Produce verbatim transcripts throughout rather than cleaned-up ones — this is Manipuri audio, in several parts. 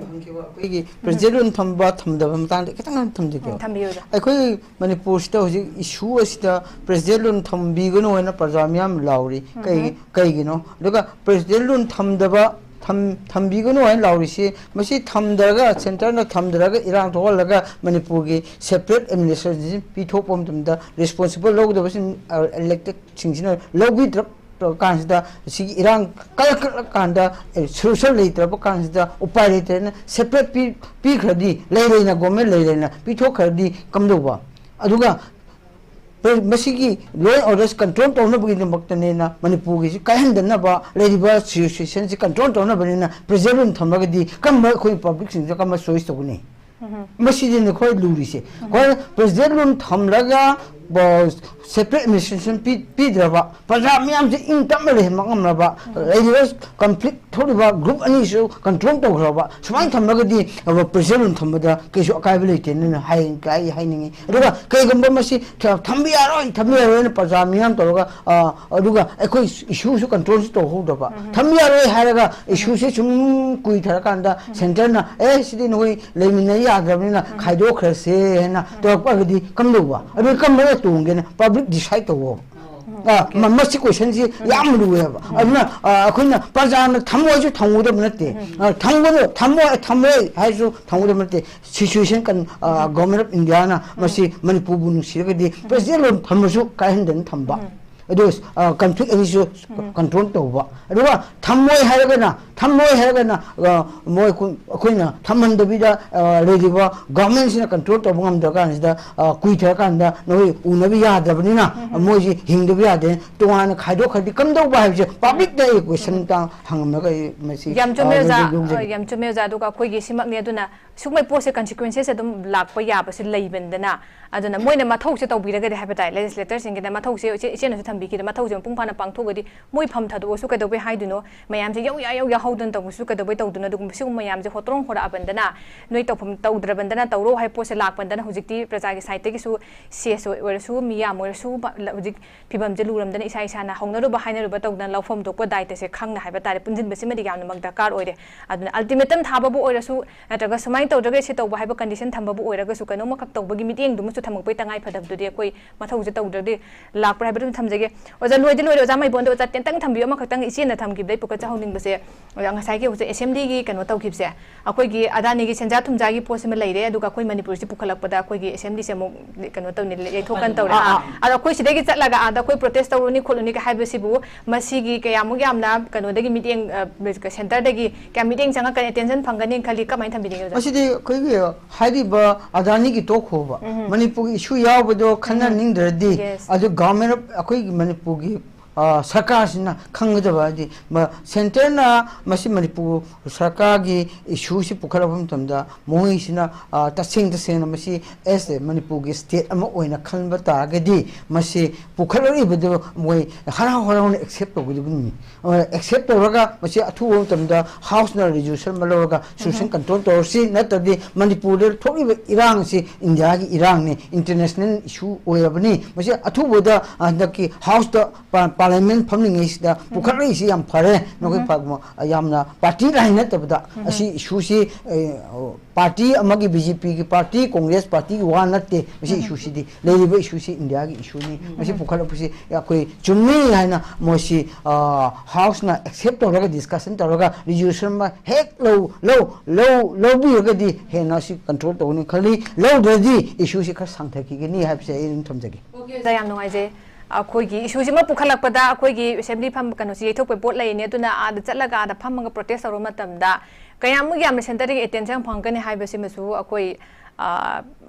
ꯑꯩꯈꯣꯏꯒꯤ ꯄ꯭ꯔꯦꯁꯤꯗꯦꯟ ꯔꯨꯜ ꯊꯝꯕ ꯊꯝꯗꯕ ꯃꯇꯥꯡꯗ ꯈꯤꯇꯪ ꯊꯝꯖꯒꯦ꯫ ꯎꯝ, ꯊꯝꯕꯤꯌꯨ, ꯑꯣꯖꯥ꯫ ꯑꯩꯈꯣꯏ ꯃꯅꯤꯄꯨꯔꯁꯤꯗ ꯍꯧꯖꯤꯛ ꯏꯁꯨ ꯑꯁꯤꯗ ꯄ꯭ꯔꯦꯁꯤꯗꯦꯟ ꯔꯨꯜ ꯊꯝꯕꯤꯒꯅꯨ ꯍꯥꯏꯅ ꯄ꯭ꯔꯖꯥ ꯃꯤꯌꯥꯝ ꯂꯥꯎꯔꯤ꯫ ꯀꯩ ꯎꯝ꯫ ꯀꯩꯒꯤꯅꯣ? ꯑꯗꯨꯒ ꯄ꯭ꯔꯦꯁꯤꯗꯦꯟ ꯔꯨꯜ ꯊꯝꯗꯕ ꯊꯝ- ꯊꯝꯕꯤꯒꯅꯨ ꯍꯥꯏꯅ ꯂꯥꯎꯔꯤꯁꯤ, ꯃꯁꯤ ꯊꯝꯗꯔꯒ, ꯁꯦꯟꯇꯔꯅ ꯊꯝꯗꯔꯒ ꯏꯔꯥꯡ ꯊꯣꯛꯍꯜꯂꯒ ꯃꯅꯤꯄꯨꯔꯒꯤ ꯁꯦꯄꯔꯦꯠ ꯑꯦꯗꯃꯤꯅꯤꯁꯇ꯭ꯔꯦꯁꯟ ꯄꯤꯊꯣꯛꯄ ꯃꯇꯝꯗ ꯔꯦꯁꯄꯣꯟꯁꯤꯕꯜ ꯂꯧꯒꯗꯕꯁꯤꯡ, ꯑ, ꯏꯂꯦꯛꯇꯦꯠꯁꯤꯡꯁꯤꯅ ꯂꯧꯕꯤꯗ꯭ꯔꯕ ꯀꯥꯟꯁꯤꯗ, ꯁꯤꯒꯤ ꯏꯔꯥꯡ ꯀꯜꯂꯛꯂꯀꯥꯟꯗ, ꯑꯦ, ꯁꯣꯂꯨꯁꯟ ꯂꯩꯇ꯭ꯔꯕ ꯀꯥꯟꯁꯤꯗ, ꯎꯄꯥꯏ ꯂꯩꯇ꯭ꯔꯦꯅ ꯁꯦꯄꯔꯦꯠ ꯄꯤ-, ꯄꯤꯈ꯭ꯔꯗꯤ, ꯂꯩ ꯂꯩꯅ, ꯒꯣꯔꯃꯦꯟ ꯂꯩ ꯂꯩꯅ ꯄꯤꯊꯣꯛꯈ꯭ꯔꯗꯤ ꯀꯝꯗꯧꯕ? ꯑꯗꯨꯒ ꯃꯁꯤꯒꯤ law and order control ꯇꯧꯅꯕꯒꯤꯗꯃꯛꯇꯅꯦꯅ ꯃꯅꯤꯄꯨꯔꯒꯤꯁꯤ ꯀꯥꯏꯍꯟꯗꯅꯕ, ꯂꯩꯔꯤꯕ ꯁꯤꯆꯨꯋꯦꯁꯟꯁꯤ ꯀꯟꯇ꯭ꯔꯣꯜ ꯇꯧꯅꯕꯅꯤꯅ ꯄ꯭ꯔꯦꯁꯤꯗꯦꯟ ꯔꯨꯜ ꯊꯝꯃꯒꯗꯤ ꯀꯔꯝꯕ ꯑꯩꯈꯣꯏ ꯄꯕ꯭ꯂꯤꯛꯁꯤꯡꯁꯤꯗ ꯀꯔꯝꯕ ꯆꯣꯏꯁ ꯇꯧꯒꯅꯤ? ꯎꯝ꯫ ꯃꯁꯤꯗꯅꯤ ꯈ꯭ꯋꯥꯏ ꯂꯨꯔꯤꯁꯦ꯫ ꯎꯝ꯫ ꯑꯩꯈꯣꯏ ꯄ꯭ꯔꯦꯁꯤꯗꯦꯟ ꯔꯨꯜ ꯊꯝꯂꯒ ꯁꯦꯄꯔꯦꯠ ꯑꯦꯗꯃꯤꯅꯤꯁꯇ꯭ꯔꯦꯁꯟ ꯄꯤꯗ꯭ꯔꯕ, ꯄ꯭ꯔꯖꯥ ꯃꯤꯌꯥꯝꯁꯦ ꯏꯪ ꯇꯞꯅ ꯂꯩꯍꯟꯕ ꯉꯝꯂꯕ, ꯎꯝ꯫ ꯂꯩꯔꯤꯕ ꯀꯟꯐ꯭ꯂꯤꯛ ꯊꯣꯛꯂꯤꯕ ꯒ꯭ꯔꯨꯞ ꯑꯅꯤꯁꯨ ꯀꯟꯇ꯭ꯔꯣꯜ ꯇꯧꯈ꯭ꯔꯕ, ꯁꯨꯃꯥꯏꯅ ꯊꯝꯂꯒꯗꯤ ꯄ꯭ꯔꯦꯁꯤꯗꯦꯟ ꯔꯨꯜ ꯊꯝꯕꯗ ꯀꯩꯁꯨ ꯑꯀꯥꯏꯕ ꯂꯩꯇꯦꯅ ꯍꯥꯏ-, ꯑꯩ ꯍꯥꯏꯅꯤꯡꯉꯤ꯫ ꯑꯗꯨꯒ ꯀꯩꯒꯨꯝꯕ ꯃꯁꯤ ꯊ-, ꯊꯝꯕ ꯌꯥꯔꯣꯏ, ꯊꯝꯕ ꯌꯥꯔꯣꯏꯅ ꯄ꯭ꯔꯖꯥ ꯃꯤꯌꯥꯝ ꯇꯧꯔꯒ, ꯑ, ꯑꯗꯨꯒ ꯑꯩꯈꯣꯏ ꯏꯁꯨꯁꯨ ꯀꯟꯇ꯭ꯔꯣꯜꯁꯨ ꯇꯧꯍꯧꯗꯕ, ꯎꯝ꯫ ꯊꯝꯕ ꯌꯥꯔꯣꯏ ꯍꯥꯏꯔꯒ ꯎꯝ꯫ ꯏꯁꯨꯁꯦ ꯁꯨꯝ ꯀꯨꯏꯊꯔꯀꯥꯟꯗ ꯎꯝ꯫ ꯁꯦꯟꯇꯔꯅ, "ꯑꯦ, ꯁꯤꯗꯤ ꯅꯈꯣꯏ ꯂꯩꯃꯤꯟꯅ ꯌꯥꯗ꯭ꯔꯕꯅꯤꯅ ꯎꯝ꯫ ꯈꯥꯏꯗꯣꯛꯈ꯭ꯔꯁꯦ" ꯍꯥꯏꯅ ꯎꯝ꯫ ꯇꯧꯔꯛꯄꯒꯗꯤ ꯀꯝꯗꯧꯕ? ꯑꯗꯨ ꯀꯔꯝꯕꯅ ꯇꯣꯡꯒꯦꯅ ꯄꯕ꯭ꯂꯤꯛ ꯗꯤꯁꯥꯏꯗ ꯇꯧꯋꯣ꯫ ꯎꯝ, ꯑ, ꯑꯣꯀꯦ꯫ ꯃ-, ꯃꯁꯤ ꯀꯣꯏꯁꯟꯁꯤ ꯎꯝ꯫ ꯌꯥꯝ ꯂꯨꯋꯦꯕ꯫ ꯎꯝ꯫ ꯑꯗꯨꯅ, ꯑ, ꯑꯩꯈꯣꯏꯅ ꯄ꯭ꯔꯖꯥꯅ ꯊꯝꯃꯣ ꯍꯥꯏꯁꯨ ꯊꯝꯒꯗꯕ ꯅꯠꯇꯦ꯫ ꯎꯝ꯫ ꯑ, ꯊꯝꯒꯅꯨ, ꯊꯝꯃꯣ, ꯊꯝꯃꯣꯏ ꯍꯥꯏꯁꯨ ꯊꯝꯒꯗꯕ ꯅꯠꯇꯦ꯫ ꯁꯤꯆꯨꯋꯦꯁꯟ ꯀꯟ-, ꯑ, ꯎꯝ꯫ ꯒꯣꯔꯃꯦꯟ ꯑꯣꯐ ꯏꯟꯗꯤꯌꯥꯅ ꯎꯝ꯫ ꯃꯁꯤ ꯃꯅꯤꯄꯨꯔꯕꯨ ꯅꯨꯡꯁꯤꯔꯒꯗꯤ ꯎꯝ꯫ ꯄ꯭ꯔꯦꯁꯤꯗꯦꯟ ꯔꯨꯜ ꯊꯝꯃꯁꯨ ꯀꯥꯏꯍꯟꯗꯅ ꯊꯝꯕ꯫ ꯎꯝ꯫ ꯑꯗꯨ, ꯑ, ꯀꯟꯐ꯭ꯂꯤꯛ ꯑꯅꯤꯁꯨ ꯎꯝ꯫ ꯀꯟꯇ꯭ꯔꯣꯜ ꯇꯧꯕ꯫ ꯑꯗꯨꯒ ꯊꯝꯃꯣꯏ ꯍꯥꯏꯔꯒꯅ, ꯊꯝꯃꯣꯏ ꯍꯥꯏꯔꯒꯅ, ꯑ, ꯃꯣꯏ ꯑꯩꯈꯣꯏ-, ꯑꯩꯈꯣꯏꯅ ꯊꯝꯍꯟꯗꯕꯤꯗ, ꯑ, ꯂꯩꯔꯤꯕ ꯒꯚꯔꯟꯃꯦꯟꯁꯤꯅ ꯀꯟꯇ꯭ꯔꯣꯜ ꯇꯧꯕ ꯉꯝꯗ꯭ꯔꯀꯥꯟꯁꯤꯗ, ꯑ, ꯀꯨꯏꯊꯔꯀꯥꯟꯗ ꯅꯈꯣꯏ ꯎꯅꯕ ꯌꯥꯗ꯭ꯔꯕꯅꯤꯅ ꯎꯝ, ꯎꯝ꯫ ꯃꯣꯏꯁꯤ ꯍꯤꯡꯗꯕ ꯌꯥꯗꯦ, ꯇꯣꯉꯥꯟꯅ ꯈꯥꯏꯗꯣꯛꯈ꯭ꯔꯗꯤ ꯀꯝꯗꯧꯕ ꯍꯥꯏꯕꯁꯦ ꯄꯕ꯭ꯂꯤꯛꯇ ꯑꯩ ꯀꯣꯏꯁꯟ ꯎꯝ꯫ ꯇ-, ꯍꯪꯉꯝꯃꯒ ꯑꯩ ꯃꯁꯤ, ꯌꯥꯝ ꯆꯨꯝꯃꯦ, ꯑ, ꯑꯣꯖꯥ꯫ ꯌꯣꯝꯖꯒꯦ꯫ ꯑ, ꯌꯥꯝ ꯆꯨꯝꯃꯦ, ꯑꯣꯖꯥ꯫ ꯑꯗꯨꯒ ꯑꯩꯈꯣꯏꯒꯤ ꯁꯤꯃꯛꯅꯤ꯫ ꯑꯗꯨꯅ ꯁꯨꯝꯕꯩ ꯄꯣꯠꯁꯦ ꯀꯟꯁꯤꯀ꯭ꯋꯦꯟꯁꯦꯁ ꯑꯗꯨꯝ ꯂꯥꯛꯄ ꯌꯥꯕꯁꯦ ꯂꯩꯕꯅꯤꯗꯅ, ꯑꯗꯨꯅ ꯃꯣꯏꯅ ꯃꯊꯧꯁꯦ ꯇꯧꯕꯤꯔꯒꯗꯤ ꯍꯥꯏꯕ ꯇꯥꯔꯦ, ꯂꯦꯖꯤꯁꯂꯦꯇꯔꯁꯤꯡꯒꯤꯅ ꯃꯊꯧꯁꯦ ꯏꯆꯦ-, ꯏꯆꯦꯅꯁꯨ ꯕꯤꯒꯤꯗ ꯃꯊꯧꯁꯦ ꯃꯄꯨꯡ ꯐꯥꯅ ꯄꯥꯡꯊꯣꯛꯑꯒꯗꯤ ꯃꯣꯏ ꯐꯝ ꯊꯥꯗꯣꯛꯑꯁꯨ ꯀꯩꯗꯧꯕꯩ ꯍꯥꯏꯗꯣꯏꯅꯣ? ꯃꯌꯥꯝꯁꯦ ꯌꯧ ꯌꯥ-, ꯌꯧ ꯌꯥꯍꯧꯗꯅ ꯇꯧꯕꯁꯨ ꯀꯩꯗꯧꯕꯩ ꯇꯧꯗꯣꯏꯅꯣ? ꯑꯗꯨꯒꯨꯝꯕ ꯁꯤꯒꯨꯝꯕ ꯃꯌꯥꯝꯁꯦ ꯍꯣꯠꯇ꯭ꯔꯣꯡ ꯍꯣꯔꯛꯑꯕꯟꯗꯅ, ꯅꯣꯏ ꯇꯧꯐꯝ ꯇꯧꯗ꯭ꯔꯕꯟꯗꯅ, ꯇꯧꯔꯣ ꯍꯥꯏꯕ ꯄꯣꯠꯁꯦ ꯂꯥꯛꯄꯟꯗꯅ ꯍꯧꯖꯤꯛꯇꯤ ꯄ꯭ꯔꯖꯥꯒꯤ ꯁꯥꯏꯠꯇꯒꯤꯁꯨ, ꯁꯤ ꯑꯦꯁ ꯑꯣꯏꯔꯁꯨ, ꯃꯤ ꯌꯥꯝ ꯑꯣꯏꯔꯁꯨ, ꯍꯧꯖꯤꯛ ꯐꯤꯕꯝꯁꯦ ꯂꯨꯔꯝꯗꯅ ꯏꯁꯥ ꯏꯁꯥꯅ ꯍꯧꯅꯔꯨꯕ ꯍꯥꯏꯅꯔꯨꯕ ꯇꯧꯗꯅ ꯂꯧꯐꯝ ꯊꯣꯛꯄ ꯗꯥꯏꯇꯁꯦ ꯈꯪꯅ ꯍꯥꯏꯕ ꯇꯥꯔꯦ, ꯄꯨꯟꯁꯤꯟꯕꯁꯤꯃꯗꯤ ꯌꯥꯝꯅ ꯃꯛ ꯗꯔꯀꯥꯔ ꯑꯣꯏꯔꯦ꯫ ꯑꯗꯨꯅ ultimatum ꯊꯥꯕꯕꯨ ꯑꯣꯏꯔꯁꯨ, ꯅꯠꯇ꯭ꯔꯒ ꯁꯨꯃꯥꯏꯅ ꯇꯧꯗ꯭ꯔꯒ ꯁꯤ ꯇꯧꯕ ꯍꯥꯏꯕ condition ꯊꯝꯕꯕꯨ ꯑꯣꯏꯔꯒꯁꯨ, ꯀꯩꯅꯣꯝꯃꯈꯛ ꯇꯧꯕꯒꯤ ꯃꯤꯠꯌꯦꯡꯗꯨꯃꯁꯨ ꯊꯝꯃꯛꯄꯩ ꯇꯉꯥꯏ ꯐꯗꯕꯗꯨꯗꯤ ꯑꯩꯈꯣꯏ ꯃꯊꯧꯁꯦ ꯇꯧꯗ꯭ꯔꯗꯤ ꯂꯥꯛꯄ꯭ꯔꯥ ꯍꯥꯏꯕꯗꯨ ꯊꯝꯖꯒꯦ꯫ ꯑꯣꯖꯥ, ꯂꯣꯏꯗꯤ ꯂꯣꯏꯔꯦ, ꯑꯣꯖꯥ ꯃꯩꯕꯣꯟꯗꯣ ꯑꯣꯖꯥ ꯇꯦꯟꯇꯪ ꯊꯝꯕꯤꯌꯨ, ꯑꯃꯈꯛꯇꯪ ꯏꯆꯦꯅ ꯊꯝꯈꯤꯕꯗꯩ ꯄꯨꯀꯠꯆꯍꯧꯅꯤꯡꯕꯁꯦ, ꯑꯣꯖꯥ, ꯉꯁꯥꯏꯒꯤ ꯍꯧꯖꯤꯛ assemblyꯒꯤ ꯀꯩꯅꯣ ꯇꯧꯈꯤꯕꯁꯦ, ꯑꯩꯈꯣꯏꯒꯤ ꯑꯗꯥꯅꯤꯒꯤ ꯁꯦꯟꯖꯥ ꯊꯨꯝꯖꯥꯒꯤ ꯄꯣꯠꯁꯤꯃ ꯂꯩꯔꯦ, ꯑꯗꯨꯒ ꯑꯩꯈꯣꯏ ꯃꯅꯤꯄꯨꯔꯁꯤ ꯄꯨꯈꯠꯂꯛꯄꯗ ꯑꯩꯈꯣꯏꯒꯤ assemblyꯁꯦ ꯑꯃꯨꯛ ꯀꯩꯅꯣ ꯇꯧꯅꯤ, ꯌꯩꯊꯣꯛꯀꯅꯤ ꯇꯧꯔꯦ꯫ ꯑꯥ, ꯑꯥ꯫ ꯑꯥ, ꯑꯗꯣ ꯑꯩꯈꯣꯏ ꯁꯤꯗꯒꯤ ꯆꯠꯂꯒ ꯑꯥꯗ ꯑꯩꯈꯣꯏ protest ꯇꯧꯔꯨꯅꯤ ꯈꯣꯠꯂꯨꯅꯤ ꯍꯥꯏꯕꯁꯤꯕꯨ, ꯃꯁꯤꯒꯤ ꯀꯌꯥꯃꯨꯛ ꯌꯥꯝꯅ ꯀꯩꯅꯣꯗꯒꯤ ꯃꯤꯠꯌꯦꯡ, ꯑ, centreꯗꯒꯤ ꯀꯌꯥꯝ ꯃꯤꯠꯌꯦꯡ ꯆꯪꯉꯛꯀꯅꯤ, attention ꯐꯪꯒꯅꯤ ꯈꯜꯂꯤ, ꯀꯃꯥꯏꯅ ꯊꯝꯕꯤꯅꯤꯡꯉꯤ, ꯑꯣꯖꯥ? ꯃꯁꯤꯗꯤ ꯑꯩꯈꯣꯏꯒꯤ ꯍꯥꯏꯔꯤꯕ ꯑꯗꯥꯅꯤꯒꯤ ꯇꯣꯛꯈꯣꯕ, ꯎꯝ꯫ ꯃꯅꯤꯄꯨꯔꯒꯤ issue ꯌꯥꯎꯕꯗꯣ ꯈꯟꯅꯅꯤꯡꯗ꯭ꯔꯗꯤ, ꯎꯝ꯫ Yes꯫ ꯑꯗꯨ government of, ꯑꯩꯈꯣꯏꯒꯤ ꯃꯅꯤꯄꯨꯔꯒꯤ, ꯑ, ꯁꯔꯀꯥꯔꯁꯤꯅ ꯈꯪꯒꯗꯕ ꯍꯥꯏꯗꯤ, ꯃ-, centreꯅ ꯃꯁꯤ ꯃꯅꯤꯄꯨꯔ ꯁꯔꯀꯥꯔꯒꯤ issueꯁꯤ ꯄꯨꯈꯠꯂꯛꯄ ꯃꯇꯝꯗ ꯃꯈꯣꯏꯁꯤꯅ, ꯑ, ꯇꯁꯦꯡ ꯇꯁꯦꯡꯅ ꯃꯁꯤ as a ꯃꯅꯤꯄꯨꯔꯒꯤ state ꯑꯃ ꯑꯣꯏꯅ ꯈꯟꯕ ꯇꯥꯔꯒꯗꯤ ꯃꯁꯤ ꯄꯨꯈꯠꯂꯛꯂꯤꯕꯗꯨ ꯃꯣꯏ ꯍꯔꯥꯎ ꯍꯔꯥꯎꯅ accept ꯇꯧꯒꯗꯕꯅꯤ꯫ ꯑ, accept ꯇꯧꯔꯒ ꯃꯁꯤ ꯑꯊꯨꯕ ꯃꯇꯝꯗ houseꯅ resolution ꯑꯃ ꯂꯧꯔꯒ situation control ꯇꯧꯔꯁꯤ, ꯅꯠꯇ꯭ꯔꯗꯤ ꯃꯅꯤꯄꯨꯔꯗ ꯊꯣꯛꯂꯤꯕ ꯏꯔꯥꯡꯁꯤ ꯏꯟꯗꯤꯌꯥꯒꯤ ꯏꯔꯥꯡꯅꯤ, international issue ꯑꯣꯏꯔꯕꯅꯤ꯫ ꯃꯁꯤ ꯑꯊꯨꯕꯗ ꯍꯟꯗꯛꯀꯤ houseꯇ ꯄꯥ-, parliament ꯐꯝꯂꯤꯉꯩꯁꯤꯗ ꯄꯨꯈꯠꯂꯛꯏꯁꯤ ꯌꯥꯝ ꯐꯔꯦ꯫ ꯅꯈꯣꯏ ꯄꯥ-, ꯌꯥꯝꯅ party line ꯅꯠꯇꯕꯗ ꯑꯁꯤ issueꯁꯤ, ꯑ, party ꯑꯃꯒꯤ, BJPꯒꯤ party, Congress partyꯒꯤ ꯋꯥ ꯅꯠꯇꯦ꯫ ꯃꯁꯤ issueꯁꯤꯗꯤ ꯂꯩꯔꯤꯕ issueꯁꯤ ꯏꯟꯗꯤꯌꯥꯒꯤ issueꯅꯤ꯫ ꯃꯁꯤ ꯄꯨꯈꯠꯂꯛꯄꯁꯤ ꯑꯩꯈꯣꯏ ꯆꯨꯝꯃꯤ ꯍꯥꯏꯅ ꯃꯣꯏꯁꯤ, ꯑ, houseꯅ accept ꯇꯧꯔꯒ, discussion ꯇꯧꯔꯒ, resolution ꯑꯃ ꯍꯦꯛ ꯂꯧ-, ꯂꯧ-, ꯂꯧ-, ꯂꯧꯕꯤꯔꯒꯗꯤ ꯍꯦꯟꯅ ꯑꯁꯤ control ꯇꯧꯒꯅꯤ ꯈꯜꯂꯤ꯫ ꯂꯧꯗ꯭ꯔꯗꯤ issueꯁꯤ ꯈꯔ ꯁꯥꯡꯊꯈꯤꯒꯅꯤ ꯍꯥꯏꯕꯁꯦ ꯑꯩ ꯑꯗꯨꯝ ꯊꯝꯖꯒꯦ꯫ ꯑꯣꯖꯥ, ꯌꯥꯝ ꯅꯨꯡꯉꯥꯏꯖꯩ꯫ ꯑꯩꯈꯣꯏꯒꯤ issueꯁꯤꯃ ꯄꯨꯈꯠꯂꯛꯄꯗ ꯑꯩꯈꯣꯏꯒꯤ assembly ꯐꯝ-, ꯀꯩꯅꯣꯁꯤ ꯌꯩꯊꯣꯛꯄꯩ ꯄꯣꯠ ꯂꯩꯔꯤꯅꯦ, ꯑꯗꯨꯅ ꯑꯥꯗ ꯆꯠꯂꯒ ꯑꯥꯗ ꯐꯝꯃꯒ protest ꯇꯧꯔꯨꯕ ꯃꯇꯝꯗ ꯀꯌꯥꯃꯨꯛ ꯌꯥꯝꯅ centreꯗꯒꯤ attention ꯐꯪꯒꯅꯤ ꯍꯥꯏꯕꯁꯤꯃꯁꯨ ꯑꯩꯈꯣꯏ, ꯑ,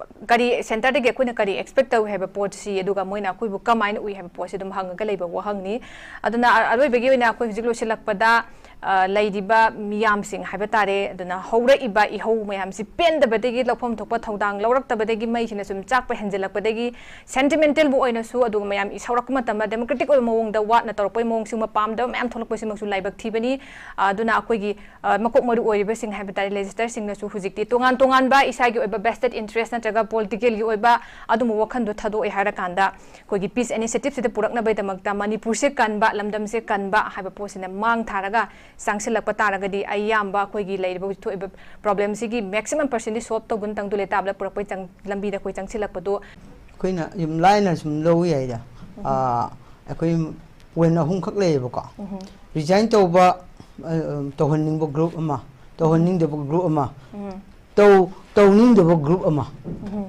ꯀꯔꯤ centreꯗꯒꯤ ꯑꯩꯈꯣꯏꯅ ꯀꯔꯤ expect ꯇꯧꯏ ꯍꯥꯏꯕ ꯄꯣꯠꯁꯤ, ꯑꯗꯨꯒ ꯃꯣꯏꯅ ꯑꯩꯈꯣꯏꯕꯨ ꯀꯃꯥꯏꯅ ꯎꯏ ꯍꯥꯏꯕ ꯄꯣꯠꯁꯤ ꯑꯗꯨꯝ ꯍꯪꯉꯒ ꯂꯩꯕ ꯋꯥꯍꯪꯅꯤ꯫ ꯑꯗꯨꯅ ꯑ-, ꯑꯔꯣꯏꯕꯒꯤ ꯑꯣꯏꯅ ꯑꯩꯈꯣꯏ ꯍꯧꯖꯤꯛ ꯂꯣꯏꯁꯤꯜꯂꯛꯄꯗ ꯑ, ꯂꯩꯔꯤꯕ ꯃꯤꯌꯥꯝꯁꯤꯡ ꯍꯥꯏꯕ ꯇꯥꯔꯦ, ꯑꯗꯨꯅ ꯍꯧꯔꯛꯏꯕ ꯏꯍꯧ ꯃꯌꯥꯝꯁꯤ ꯄꯦꯟꯗꯕꯗꯒꯤ, ꯂꯧꯐꯝ ꯊꯣꯛꯄ ꯊꯧꯗꯥꯡ ꯂꯧꯔꯛꯇꯕꯗꯒꯤ ꯃꯩꯁꯤꯅ ꯁꯨꯝ ꯆꯥꯛꯄ ꯍꯦꯟꯖꯤꯜꯂꯛꯄꯗꯒꯤ, ꯁꯦꯟꯇꯤꯃꯦꯟꯇꯦꯜꯕꯨ ꯑꯣꯏꯅꯁꯨ, ꯑꯗꯨꯒ ꯃꯌꯥꯝ ꯏꯁꯧꯔꯛꯄ ꯃꯇꯝꯗ ꯗꯦꯃꯣꯀ꯭ꯔꯦꯇꯤꯛ ꯑꯣꯏꯕ ꯃꯑꯣꯡꯗ ꯋꯥꯠꯅ ꯇꯧꯔꯛꯄꯒꯤ ꯃꯑꯣꯡꯁꯤꯡ ꯄꯥꯝꯗꯕ ꯃꯌꯥꯝ ꯊꯣꯛꯂꯛꯄꯁꯤꯃꯛꯁꯨ ꯂꯥꯏꯕꯛ ꯊꯤꯕꯅꯤ꯫ ꯑ, ꯑꯗꯨꯅ ꯑꯩꯈꯣꯏꯒꯤ, ꯑ, ꯃꯀꯣꯛ ꯃꯔꯨ ꯑꯣꯏꯔꯤꯕꯁꯤꯡ ꯍꯥꯏꯕ ꯇꯥꯔꯦ, ꯂꯦꯖꯤꯁꯂꯔꯁꯤꯡꯅꯁꯨ ꯍꯧꯖꯤꯛꯇꯤ ꯇꯣꯉꯥꯟ ꯇꯣꯉꯥꯟꯕ ꯏꯁꯥꯒꯤ ꯑꯣꯏꯕ ꯚꯦꯁꯇꯦꯠ ꯏꯟꯇꯔꯦꯁ ꯅꯠꯇ꯭ꯔꯒ ꯄꯣꯂꯤꯇꯤꯀꯦꯜꯒꯤ ꯑꯣꯏꯕ ꯑꯗꯨꯝꯕ ꯋꯥꯈꯜꯗꯣ ꯊꯥꯗꯣꯛꯑꯦ ꯍꯥꯏꯔꯀꯥꯟꯗ, ꯑꯩꯈꯣꯏꯒꯤ ꯄꯤꯁ ꯏꯅꯤꯁꯤꯌꯦꯇꯤꯚꯁꯤꯗ ꯄꯨꯔꯛꯅꯕꯒꯤꯗꯃꯛꯇ ꯃꯅꯤꯄꯨꯔꯁꯦ ꯀꯟꯕ, ꯂꯝꯗꯝꯁꯦ ꯀꯟꯕ ꯍꯥꯏꯕ ꯄꯣꯠꯁꯤꯅ ꯃꯥꯡ ꯊꯥꯔꯒ ꯆꯪꯁꯤꯜꯂꯛꯄ ꯇꯥꯔꯒꯗꯤ, ꯑꯌꯥꯝꯕ ꯑꯩꯈꯣꯏꯒꯤ ꯂꯩꯔꯤꯕ ꯍꯧꯖꯤꯛ ꯊꯣꯛꯏꯕ ꯄ꯭ꯔꯣꯕ꯭ꯂꯦꯝꯁꯤꯒꯤ ꯃꯦꯛꯁꯤꯃꯝ ꯄꯔꯁꯦꯟꯗꯤ ꯁꯣꯜꯕ ꯇꯧꯒꯅꯤ, ꯇꯪꯗꯨ ꯂꯩꯇꯥꯕꯗ ꯄꯨꯔꯛꯄꯩ ꯆꯪ-, ꯂꯝꯕꯤꯗ ꯑꯩꯈꯣꯏ ꯆꯪꯁꯤꯜꯂꯛꯄꯗꯣ꯫ ꯑꯩꯈꯣꯏꯅ ꯌꯥꯝ ꯂꯥꯏꯅ ꯁꯨꯝ ꯂꯧꯕ ꯌꯥꯏꯗ꯫ ꯑꯥ, ꯑꯩꯈꯣꯏ ꯄꯣꯏꯟ ꯑꯍꯨꯝꯈꯛ ꯂꯩꯌꯦꯕꯀꯣ꯫ ꯔꯤꯖꯥꯏꯟ ꯇꯧꯕ, ꯑ, ꯇꯧꯍꯟꯅꯤꯡꯕ ꯒ꯭ꯔꯨꯞ ꯑꯃ, ꯇꯧꯍꯟꯅꯤꯡꯗꯕ ꯒ꯭ꯔꯨꯞ ꯑꯃ, ꯇꯧ-, ꯇꯧꯅꯤꯡꯗꯕ ꯒ꯭ꯔꯨꯞ ꯑꯃ,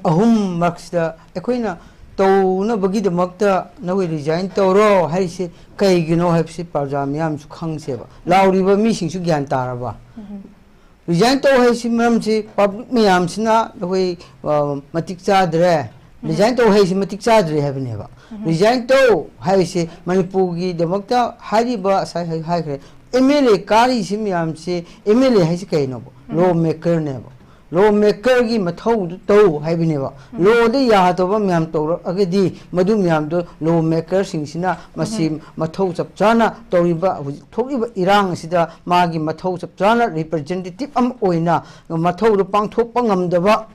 ꯑꯍꯨꯝ ꯃꯔꯛꯁꯤꯗ ꯑꯩꯈꯣꯏꯅ ꯇꯧꯅꯕꯒꯤꯗꯃꯛꯇ ꯅꯈꯣꯏ ꯔꯤꯖꯥꯏꯟ ꯇꯧꯔꯣ ꯍꯥꯏꯔꯤꯁꯦ ꯀꯩꯒꯤꯅꯣ ꯍꯥꯏꯕꯁꯤ ꯄ꯭ꯔꯖꯥ ꯃꯤꯌꯥꯝꯁꯨ ꯈꯪꯁꯦꯕ, ꯂꯥꯎꯔꯤꯕ ꯃꯤꯁꯤꯡꯁꯨ ꯒ꯭ꯌꯥꯟ ꯇꯥꯔꯕ꯫ ꯔꯤꯖꯥꯏꯟ ꯇꯧ ꯍꯥꯏꯁꯤ ꯃꯔꯝꯁꯤ ꯄꯕ꯭ꯂꯤꯛ ꯃꯌꯥꯝꯁꯤꯅ ꯑꯩꯈꯣꯏ, ꯑ, ꯃꯇꯤꯛ ꯆꯥꯗ꯭ꯔꯦ, ꯔꯤꯖꯥꯏꯟ ꯇꯧ ꯍꯥꯏꯁꯤ ꯃꯇꯤꯛ ꯆꯥꯗ꯭ꯔꯦ ꯍꯥꯏꯕꯅꯦꯕ꯫ ꯔꯤꯖꯥꯏꯟ ꯇꯧ ꯍꯥꯏꯁꯤ ꯃꯅꯤꯄꯨꯔꯒꯤꯗꯃꯛꯇ ꯍꯥꯏꯔꯤꯕ ꯉꯁꯥꯏ ꯍꯥꯏ-, ꯍꯥꯏꯈ꯭ꯔꯦ, ꯑꯦꯝ ꯑꯦꯜ ꯑꯦ ꯀꯥꯔꯤꯁꯤ ꯃꯌꯥꯝꯁꯤ, ꯑꯦꯝ ꯑꯦꯜ ꯑꯦ ꯍꯥꯏꯁꯤ ꯀꯩꯅꯣꯕ? ꯂꯣ ꯃꯦꯀꯔꯅꯦꯕ꯫ ꯂꯣ ꯃꯦꯀꯔꯒꯤ ꯃꯊꯧꯗꯨ ꯇꯧ ꯍꯥꯏꯕꯅꯦꯕ꯫ ꯂꯣꯗ ꯌꯥꯗꯕ ꯃꯌꯥꯝ ꯇꯧꯔꯛꯑꯒꯗꯤ ꯃꯗꯨ ꯃꯌꯥꯝꯗꯣ ꯂꯣ ꯃꯦꯀꯔꯁꯤꯡꯁꯤꯅ ꯃꯁꯤ ꯃꯊꯧ ꯆꯞ ꯆꯥꯅ ꯇꯧꯔꯤꯕ, ꯍꯧꯖꯤꯛ ꯊꯣꯛꯂꯤꯕ ꯏꯔꯥꯡ ꯑꯁꯤꯗ ꯃꯥꯒꯤ ꯃꯊꯧ ꯆꯞ ꯆꯥꯅ ꯔꯤꯄ꯭ꯔꯖꯦꯟꯇꯦꯇꯤꯚ ꯑꯃ ꯑꯣꯏꯅ ꯃꯊꯧꯗꯨ ꯄꯥꯡꯊꯣꯛꯄ ꯉꯝꯗꯕ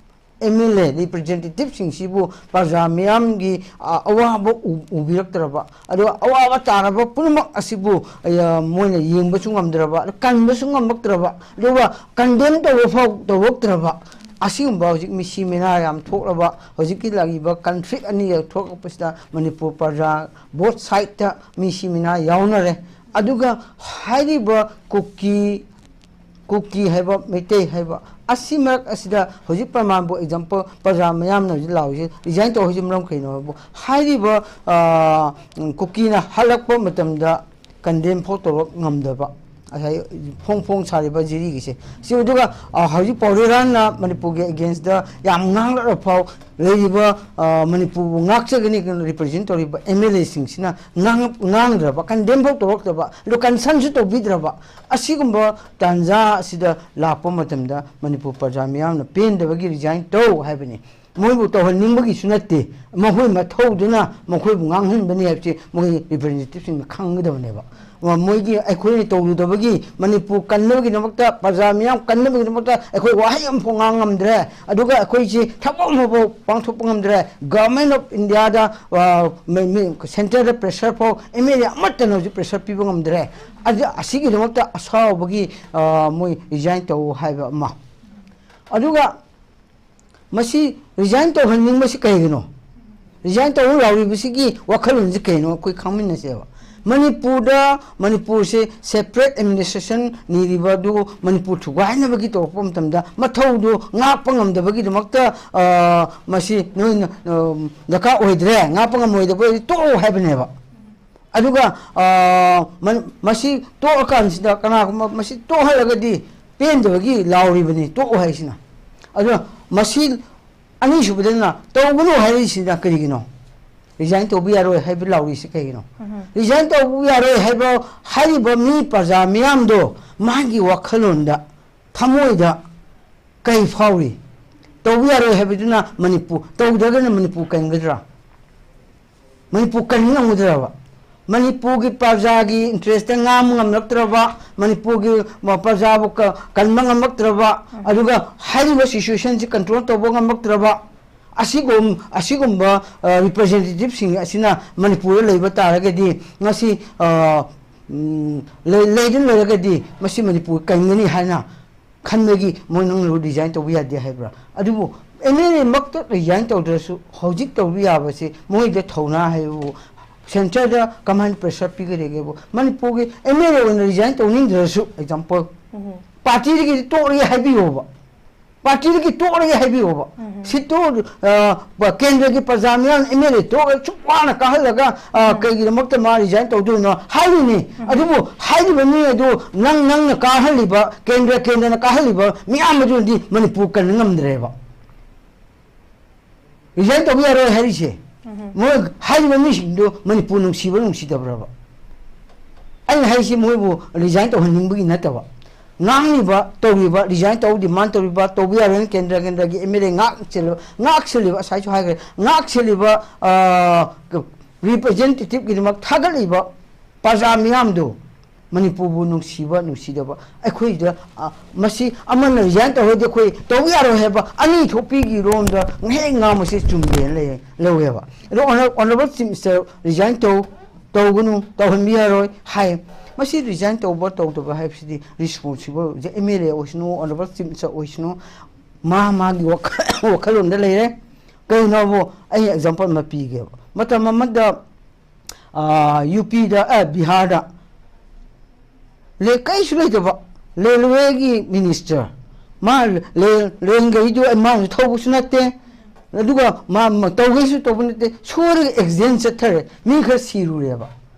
ꯑꯦꯝ ꯑꯦꯜ ꯑꯦ ꯔꯤꯄ꯭ꯔꯖꯦꯟꯇꯦꯇꯤꯚꯁꯤꯡꯁꯤꯕꯨ ꯄ꯭ꯔꯖꯥ ꯃꯤꯌꯥꯝꯒꯤ, ꯑ, ꯑꯋꯥꯕ ꯎ-, ꯎꯕꯤꯔꯛꯇ꯭ꯔꯕ, ꯑꯗꯨꯒ ꯑꯋꯥꯕ ꯇꯥꯔꯕ ꯄꯨꯝꯅꯃꯛ ꯑꯁꯤꯕꯨ, ꯑ, ꯃꯣꯏꯅ ꯌꯦꯡꯕꯁꯨ ꯉꯝꯗ꯭ꯔꯕ, ꯑꯗꯨ ꯀꯟꯕꯁꯨ ꯉꯝꯃꯛꯇ꯭ꯔꯕ, ꯑꯗꯨꯒ ꯀꯟꯗꯦꯝ ꯇꯧꯕ ꯐꯥꯎ ꯇꯧꯔꯛꯇ꯭ꯔꯕ, ꯑꯁꯤꯒꯨꯝꯕ ꯍꯧꯖꯤꯛ ꯃꯤꯁꯤ ꯃꯤꯅꯥ ꯌꯥꯝ ꯊꯣꯛꯂꯕ ꯍꯧꯖꯤꯛꯀꯤ ꯂꯥꯛꯂꯤꯕ ꯀꯟꯐ꯭ꯂꯤꯛ ꯑꯅꯤꯒ ꯊꯣꯛꯂꯛꯄꯁꯤꯗ ꯃꯅꯤꯄꯨꯔ ꯄ꯭ꯔꯖꯥ ꯕꯣꯠ ꯁꯥꯏꯗꯇ ꯃꯤꯁꯤ ꯃꯤꯅꯥ ꯌꯥꯎꯅꯔꯦ꯫ ꯑꯗꯨꯒ ꯍꯥꯏꯔꯤꯕ ꯀꯨꯀꯤ, ꯀꯨꯀꯤ ꯍꯥꯏꯕ, ꯃꯩꯇꯩ ꯍꯥꯏꯕ, ꯑꯁꯤ ꯃꯔꯛ ꯑꯁꯤꯗ ꯍꯧꯖꯤꯛ ꯄ꯭ꯔꯃꯥꯟꯕꯨ ꯑꯦꯛꯖꯥꯝꯄꯜ ꯄ꯭ꯔꯖꯥ ꯃꯌꯥꯝꯅ ꯍꯧꯖꯤꯛ ꯂꯥꯎꯔꯤꯁꯦ ꯔꯤꯖꯥꯏꯟ ꯇꯧ ꯍꯥꯏꯁꯦ ꯃꯔꯝ ꯀꯩꯅꯣ ꯍꯥꯏꯕꯨ, ꯍꯥꯏꯔꯤꯕ, ꯑ, ꯀꯨꯀꯤꯅ ꯍꯜꯂꯛꯄ ꯃꯇꯝꯗ ꯀꯟꯗꯦꯝ ꯐꯥꯎ ꯇꯧꯔꯛ ꯉꯝꯗꯕ, ꯉꯁꯥꯏ ꯐꯣꯡ ꯐꯣꯡ ꯁꯥꯔꯤꯕ ꯖꯤꯔꯤꯒꯤꯁꯦ꯫ ꯁꯤ ꯑꯗꯨꯒ, ꯑ, ꯍꯧꯖꯤꯛ ꯄꯥꯎꯔꯩꯔꯥꯟꯅ ꯃꯅꯤꯄꯨꯔꯒꯤ against ꯗ ꯌꯥꯝ ꯉꯥꯡꯂꯛꯂ ꯐꯥꯎ ꯂꯩꯔꯤꯕ, ꯑ, ꯃꯅꯤꯄꯨꯔꯕꯨ ꯉꯥꯛꯆꯒꯅꯤ, represent ꯇꯧꯔꯤꯕ MLA ꯁꯤꯡꯁꯤꯅ ꯉꯥꯡ-, ꯉꯥꯡꯗ꯭ꯔꯕ, condemn ꯐꯥꯎ ꯇꯧꯔꯛꯇ꯭ꯔꯕ, ꯑꯗꯨ concern ꯁꯨ ꯇꯧꯕꯤꯗ꯭ꯔꯕ, ꯑꯁꯤꯒꯨꯝꯕ ꯇꯥꯟꯖꯥ ꯑꯁꯤꯗ ꯂꯥꯛꯄ ꯃꯇꯝꯗ ꯃꯅꯤꯄꯨꯔ ꯄ꯭ꯔꯖꯥ ꯃꯤꯌꯥꯝꯅ ꯄꯦꯟꯗꯕꯒꯤ resign ꯇꯧ ꯍꯥꯏꯕꯅꯤ꯫ ꯃꯣꯏꯕꯨ ꯇꯧꯍꯟꯅꯤꯡꯕꯒꯤꯁꯨ ꯅꯠꯇꯦ, ꯃꯈꯣꯏ ꯃꯊꯧꯗꯨꯅ ꯃꯈꯣꯏꯕꯨ ꯉꯥꯡꯍꯟꯕꯅꯤ ꯍꯥꯏꯕꯁꯤ ꯃꯣꯏ representative ꯁꯤꯡꯅ ꯈꯪꯒꯗꯕꯅꯦꯕ꯫ ꯃ-, ꯃꯣꯏꯒꯤ ꯑꯩꯈꯣꯏꯅ ꯇꯧꯔꯨꯗꯕꯒꯤ, ꯃꯅꯤꯄꯨꯔ ꯀꯟꯅꯕꯒꯤꯗꯃꯛꯇ, ꯄ꯭ꯔꯖꯥ ꯃꯤꯌꯥꯝ ꯀꯟꯅꯕꯒꯤꯗꯃꯛꯇ ꯑꯩꯈꯣꯏ ꯋꯥꯍꯩ ꯑꯃꯐꯥꯎ ꯉꯥꯡ ꯉꯝꯗ꯭ꯔꯦ, ꯑꯗꯨꯒ ꯑꯩꯈꯣꯏꯁꯤ ꯊꯕꯛ ꯑꯃꯐꯥꯎ ꯄꯥꯡꯊꯣꯛꯄ ꯉꯝꯗ꯭ꯔꯦ꯫ Government of India ꯗ, ꯑ, ꯃ-, ꯃ-, centre ꯗ pressure ꯐꯥꯎ MLA ꯑꯃꯠꯇꯅ ꯍꯧꯖꯤꯛ pressure ꯄꯤꯕ ꯉꯝꯗ꯭ꯔꯦ꯫ ꯑꯗꯨ, ꯑꯁꯤꯒꯤꯗꯃꯛꯇ ꯑꯁꯥꯎꯕꯒꯤ, ꯑ, ꯃꯣꯏ resign ꯇꯧ ꯍꯥꯏꯕ ꯑꯃ꯫ ꯑꯗꯨꯒ ꯃꯁꯤ resign ꯇꯧꯍꯟꯅꯤꯡꯕꯁꯤ ꯀꯩꯒꯤꯅꯣ? Resign ꯇꯧꯍꯟ ꯂꯥꯎꯔꯤꯕꯁꯤꯒꯤ ꯋꯥꯈꯜꯂꯣꯟꯁꯤ ꯀꯩꯅꯣ? ꯑꯩꯈꯣꯏ ꯈꯪꯃꯤꯟꯅꯁꯦꯕ꯫ ꯃꯅꯤꯄꯨꯔꯗ, ꯃꯅꯤꯄꯨꯔꯁꯦ separate administration ꯅꯤꯔꯤꯕ ꯑꯗꯨ ꯃꯅꯤꯄꯨꯔ ꯊꯨꯒꯥꯏꯅꯕꯒꯤ ꯇꯧꯔꯛꯄ ꯃꯇꯝꯗ ꯃꯊꯧꯗꯨ ꯉꯥꯛꯄ ꯉꯝꯗꯕꯒꯤꯗꯃꯛꯇ, ꯑ, ꯃꯁꯤ ꯅꯣꯏꯅ, ꯑ, ꯗꯔꯀꯥꯔ ꯑꯣꯏꯗ꯭ꯔꯦ, ꯉꯥꯛꯄ ꯉꯝꯃꯣꯏꯗꯕ ꯑꯣꯏꯔꯗꯤ ꯇꯣꯛꯑꯣ ꯍꯥꯏꯕꯅꯦꯕ꯫ ꯑꯗꯨꯒ, ꯑ, ꯃ-, ꯃꯁꯤ ꯇꯣꯛꯑꯀꯥꯟꯁꯤꯗ ꯀꯅꯥꯒꯨꯝꯕ ꯃꯁꯤ ꯇꯣꯛꯍꯜꯂꯒꯗꯤ ꯄꯦꯟꯗꯕꯒꯤ ꯂꯥꯎꯔꯤꯕꯅꯤ, ꯇꯣꯛꯑꯣ ꯍꯥꯏꯁꯤꯅ꯫ ꯑꯗꯨꯅ ꯃꯁꯤ ꯑꯅꯤꯁꯨꯕꯗꯅ ꯇꯧꯒꯅꯨ ꯍꯥꯏꯔꯤꯁꯤꯅ ꯀꯔꯤꯒꯤꯅꯣ? Resign ꯇꯧꯕ ꯌꯥꯔꯣꯏ ꯍꯥꯏꯕ ꯂꯥꯎꯔꯤꯁꯤ ꯀꯩꯒꯤꯅꯣ? Resign ꯇꯧꯕ ꯌꯥꯔꯣꯏ ꯍꯥꯏꯕ, ꯍꯥꯏꯔꯤꯕ ꯃꯤ ꯄ꯭ꯔꯖꯥ ꯃꯤꯌꯥꯝꯗꯣ ꯃꯥꯒꯤ ꯋꯥꯈꯜꯂꯣꯟꯗ, ꯊꯃꯣꯏꯗ ꯀꯩ ꯐꯥꯎꯔꯤ? ꯇꯧꯕ ꯌꯥꯔꯣꯏ ꯍꯥꯏꯕꯗꯨꯅ ꯃꯅꯤꯄꯨꯔ, ꯇꯧꯗ꯭ꯔꯒꯅ ꯃꯅꯤꯄꯨꯔ ꯀꯟꯒꯗ꯭ꯔꯥ? ꯃꯅꯤꯄꯨꯔ ꯀꯟꯕ ꯉꯝꯒꯗ꯭ꯔꯕ? ꯃꯅꯤꯄꯨꯔꯒꯤ ꯄ꯭ꯔꯖꯥꯒꯤ interest ꯉꯥꯡꯕ ꯉꯝꯂꯛꯇ꯭ꯔꯕ, ꯃꯅꯤꯄꯨꯔꯒꯤ ꯃ-, ꯄ꯭ꯔꯖꯥꯕꯨ ꯀ-, ꯀꯟꯕ ꯉꯝꯂꯛꯇ꯭ꯔꯕ, ꯑꯗꯨꯒ ꯍꯥꯏꯔꯤꯕ situation ꯁꯤ control ꯇꯧꯕ ꯉꯝꯂꯛꯇ꯭ꯔꯕ, ꯑꯁꯤꯒꯨꯝ-, ꯑꯁꯤꯒꯨꯝꯕ, ꯑ, representative ꯁꯤꯡ ꯑꯁꯤꯅ ꯃꯅꯤꯄꯨꯔꯗ ꯂꯩꯕ ꯇꯥꯔꯒꯗꯤ ꯉꯁꯤ, ꯑ, ꯎꯝ, ꯂꯩ-, ꯂꯩꯗꯨꯅ ꯂꯩꯔꯒꯗꯤ ꯃꯁꯤ ꯃꯅꯤꯄꯨꯔ ꯀꯟꯒꯅꯤ ꯍꯥꯏꯅ ꯈꯟꯕꯒꯤ ꯃꯣꯏ ꯅꯪꯅ resign ꯇꯧꯕ ꯌꯥꯗꯦ ꯍꯥꯏꯕ꯭ꯔꯥ? ꯑꯗꯨꯕꯨ MLA ꯃꯛꯇ resign ꯇꯧꯗ꯭ꯔꯁꯨ ꯍꯧꯖꯤꯛ ꯇꯧꯕ ꯌꯥꯕꯁꯤ ꯃꯣꯏꯗ ꯊꯧꯅꯥ ꯍꯥꯏꯕꯕꯨ centre ꯗ ꯀꯃꯥꯏꯅ pressure ꯄꯤꯒꯗꯒꯦꯕꯨ? ꯃꯅꯤꯄꯨꯔꯒꯤ MLA ꯑꯣꯏꯅ resign ꯇꯧꯅꯤꯡꯗ꯭ꯔꯁꯨ, example, party ꯗꯒꯤꯗꯤ ꯇꯣꯛꯂꯒꯦ ꯍꯥꯏꯕꯤꯌꯣꯕ꯫ ꯄꯥꯔꯇꯤꯗꯒꯤ ꯇꯣꯛꯂꯒꯦ ꯍꯥꯏꯕꯤꯌꯣꯕ꯫ ꯁꯤꯠꯇꯨ, ꯑ, ꯀꯦꯟꯗ꯭ꯔꯒꯤ ꯄ꯭ꯔꯖꯥ ꯃꯤꯌꯥꯝ, ꯑꯦꯝ ꯑꯦꯜ ꯑꯦ ꯇꯣꯛꯂꯒ ꯁꯨꯛ ꯋꯥꯅ ꯀꯥꯍꯜꯂꯒ, ꯑ, ꯀꯩꯒꯤꯗꯃꯛꯇ ꯃꯥ ꯔꯤꯖꯥꯏꯟ ꯇꯧꯗꯣꯏꯅꯣ ꯍꯥꯏꯔꯤꯅꯤ꯫ ꯑꯗꯨꯕꯨ ꯍꯥꯏꯔꯤꯕ ꯃꯤ ꯑꯗꯨ ꯅꯪ, ꯅꯪꯅ ꯀꯥꯍꯜꯂꯤꯕ, ꯀꯦꯟꯗ꯭ꯔ, ꯀꯦꯟꯗ꯭ꯔꯅ ꯀꯥꯍꯜꯂꯤꯕ ꯃꯤꯌꯥꯝ ꯑꯗꯨꯅꯗꯤ ꯃꯅꯤꯄꯨꯔ ꯀꯟꯕ ꯉꯝꯗ꯭ꯔꯦꯕ꯫ ꯔꯤꯖꯥꯏꯟ ꯇꯧꯕ ꯌꯥꯔꯣꯏ ꯍꯥꯏꯔꯤꯁꯦ꯫ ꯃꯣꯏ ꯍꯥꯏꯔꯤꯕ ꯃꯤꯁꯤꯡꯗꯨ ꯃꯅꯤꯄꯨꯔ ꯅꯨꯡꯁꯤꯕ ꯅꯨꯡꯁꯤꯗꯕ꯭ꯔꯕ? ꯑꯩꯅ ꯍꯥꯏꯁꯤ ꯃꯣꯏꯕꯨ ꯔꯤꯖꯥꯏꯟ ꯇꯧꯍꯟꯅꯤꯡꯕꯒꯤ ꯅꯠꯇꯕ꯫ ꯉꯥꯡꯂꯤꯕ, ꯇꯧꯔꯤꯕ, ꯔꯤꯖꯥꯏꯟ ꯇꯧ ꯗꯤꯃꯥꯟ ꯇꯧꯔꯤꯕ, ꯇꯧꯕ ꯌꯥꯔꯣꯏꯅ ꯀꯦꯟꯗ꯭ꯔ, ꯀꯦꯟꯗ꯭ꯔꯒꯤ ꯑꯦꯝ ꯑꯦꯜ ꯑꯦ ꯉꯥꯛ ꯁꯦꯜꯂꯤꯕ, ꯉꯥꯛ ꯁꯦꯜꯂꯤꯕ, ꯉꯁꯥꯏꯁꯨ ꯍꯥꯏꯈ꯭ꯔꯦ, ꯉꯥꯛ ꯁꯦꯜꯂꯤꯕ, ꯑ, ꯔꯤꯄ꯭ꯔꯖꯦꯟꯇꯦꯇꯤꯚꯀꯤꯗꯃꯛ ꯊꯥꯒꯠꯂꯤꯕ ꯄ꯭ꯔꯖꯥ ꯃꯤꯌꯥꯝꯗꯨ ꯃꯅꯤꯄꯨꯔꯕꯨ ꯅꯨꯡꯁꯤꯕ ꯅꯨꯡꯁꯤꯗꯕ ꯑꯩꯈꯣꯏꯗ, ꯑ, ꯃꯁꯤ ꯑꯃꯅ ꯔꯤꯖꯥꯏꯟ ꯇꯧꯔꯗꯤ ꯑꯩꯈꯣꯏ ꯇꯧꯕ ꯌꯥꯔꯣꯏ ꯍꯥꯏꯕ ꯑꯅꯤ ꯊꯣꯛꯄꯤꯒꯤ ꯔꯣꯝꯗ ꯉꯍꯦꯛ ꯉꯥꯡꯕꯁꯤ ꯆꯨꯝꯗꯦꯅ ꯂꯩ-, ꯂꯧꯋꯦꯕ꯫ ꯑꯗꯣ honour-, honourable chief minister resign ꯇꯧ, ꯇꯧꯒꯅꯨ, ꯇꯧꯍꯟꯕ ꯌꯥꯔꯣꯏ ꯍꯥꯏ꯫ ꯃꯁꯤ ꯔꯤꯖꯥꯏꯟ ꯇꯧꯕ ꯇꯧꯗꯕ ꯍꯥꯏꯕꯁꯤꯗꯤ ꯔꯤꯁꯄꯣꯟꯁꯤꯕꯜ ꯑꯦꯝ ꯑꯦꯜ ꯑꯦ ꯑꯣꯏꯁꯅꯨ, ꯑꯣꯅꯔꯦꯕꯜ ꯆꯤꯐ ꯃꯤꯅꯤꯁꯇꯔ ꯑꯣꯏꯁꯅꯨ, ꯃꯥ ꯃꯥꯒꯤ ꯋꯥꯈꯜ-, ꯋꯥꯈꯜꯂꯣꯟꯗ ꯂꯩꯔꯦ꯫ ꯀꯩꯅꯣꯕꯨ ꯑꯩ ꯑꯦꯛꯖꯥꯝꯄꯜ ꯑꯃ ꯄꯤꯒꯦꯕ꯫ ꯃꯇꯝ ꯑꯃꯗ, ꯑ, ꯌꯨ ꯄꯤꯗ, ꯑ, ꯕꯤꯍꯥꯔꯗ ꯂꯦ-, ꯀꯩꯁꯨ ꯂꯩꯇꯕ ꯔꯦꯜꯋꯦꯒꯤ ꯃꯤꯅꯤꯁꯇꯔ, ꯃꯥ ꯂꯦ-, ꯂꯦꯟꯒꯩꯗꯨ ꯃꯥꯅꯁꯨ ꯊꯧꯕꯁꯨ ꯅꯠꯇꯦ, ꯑꯗꯨꯒ ꯃꯥ, ꯃꯥ ꯇꯧꯒꯦꯁꯨ ꯇꯧꯕ ꯅꯠꯇꯦ, ꯁꯣꯏꯔꯒ ꯑꯦꯛꯁꯤꯗꯦꯟ ꯆꯠꯊꯔꯦ, ꯃꯤ ꯈꯔ ꯁꯤꯔꯨꯔꯦꯕ꯫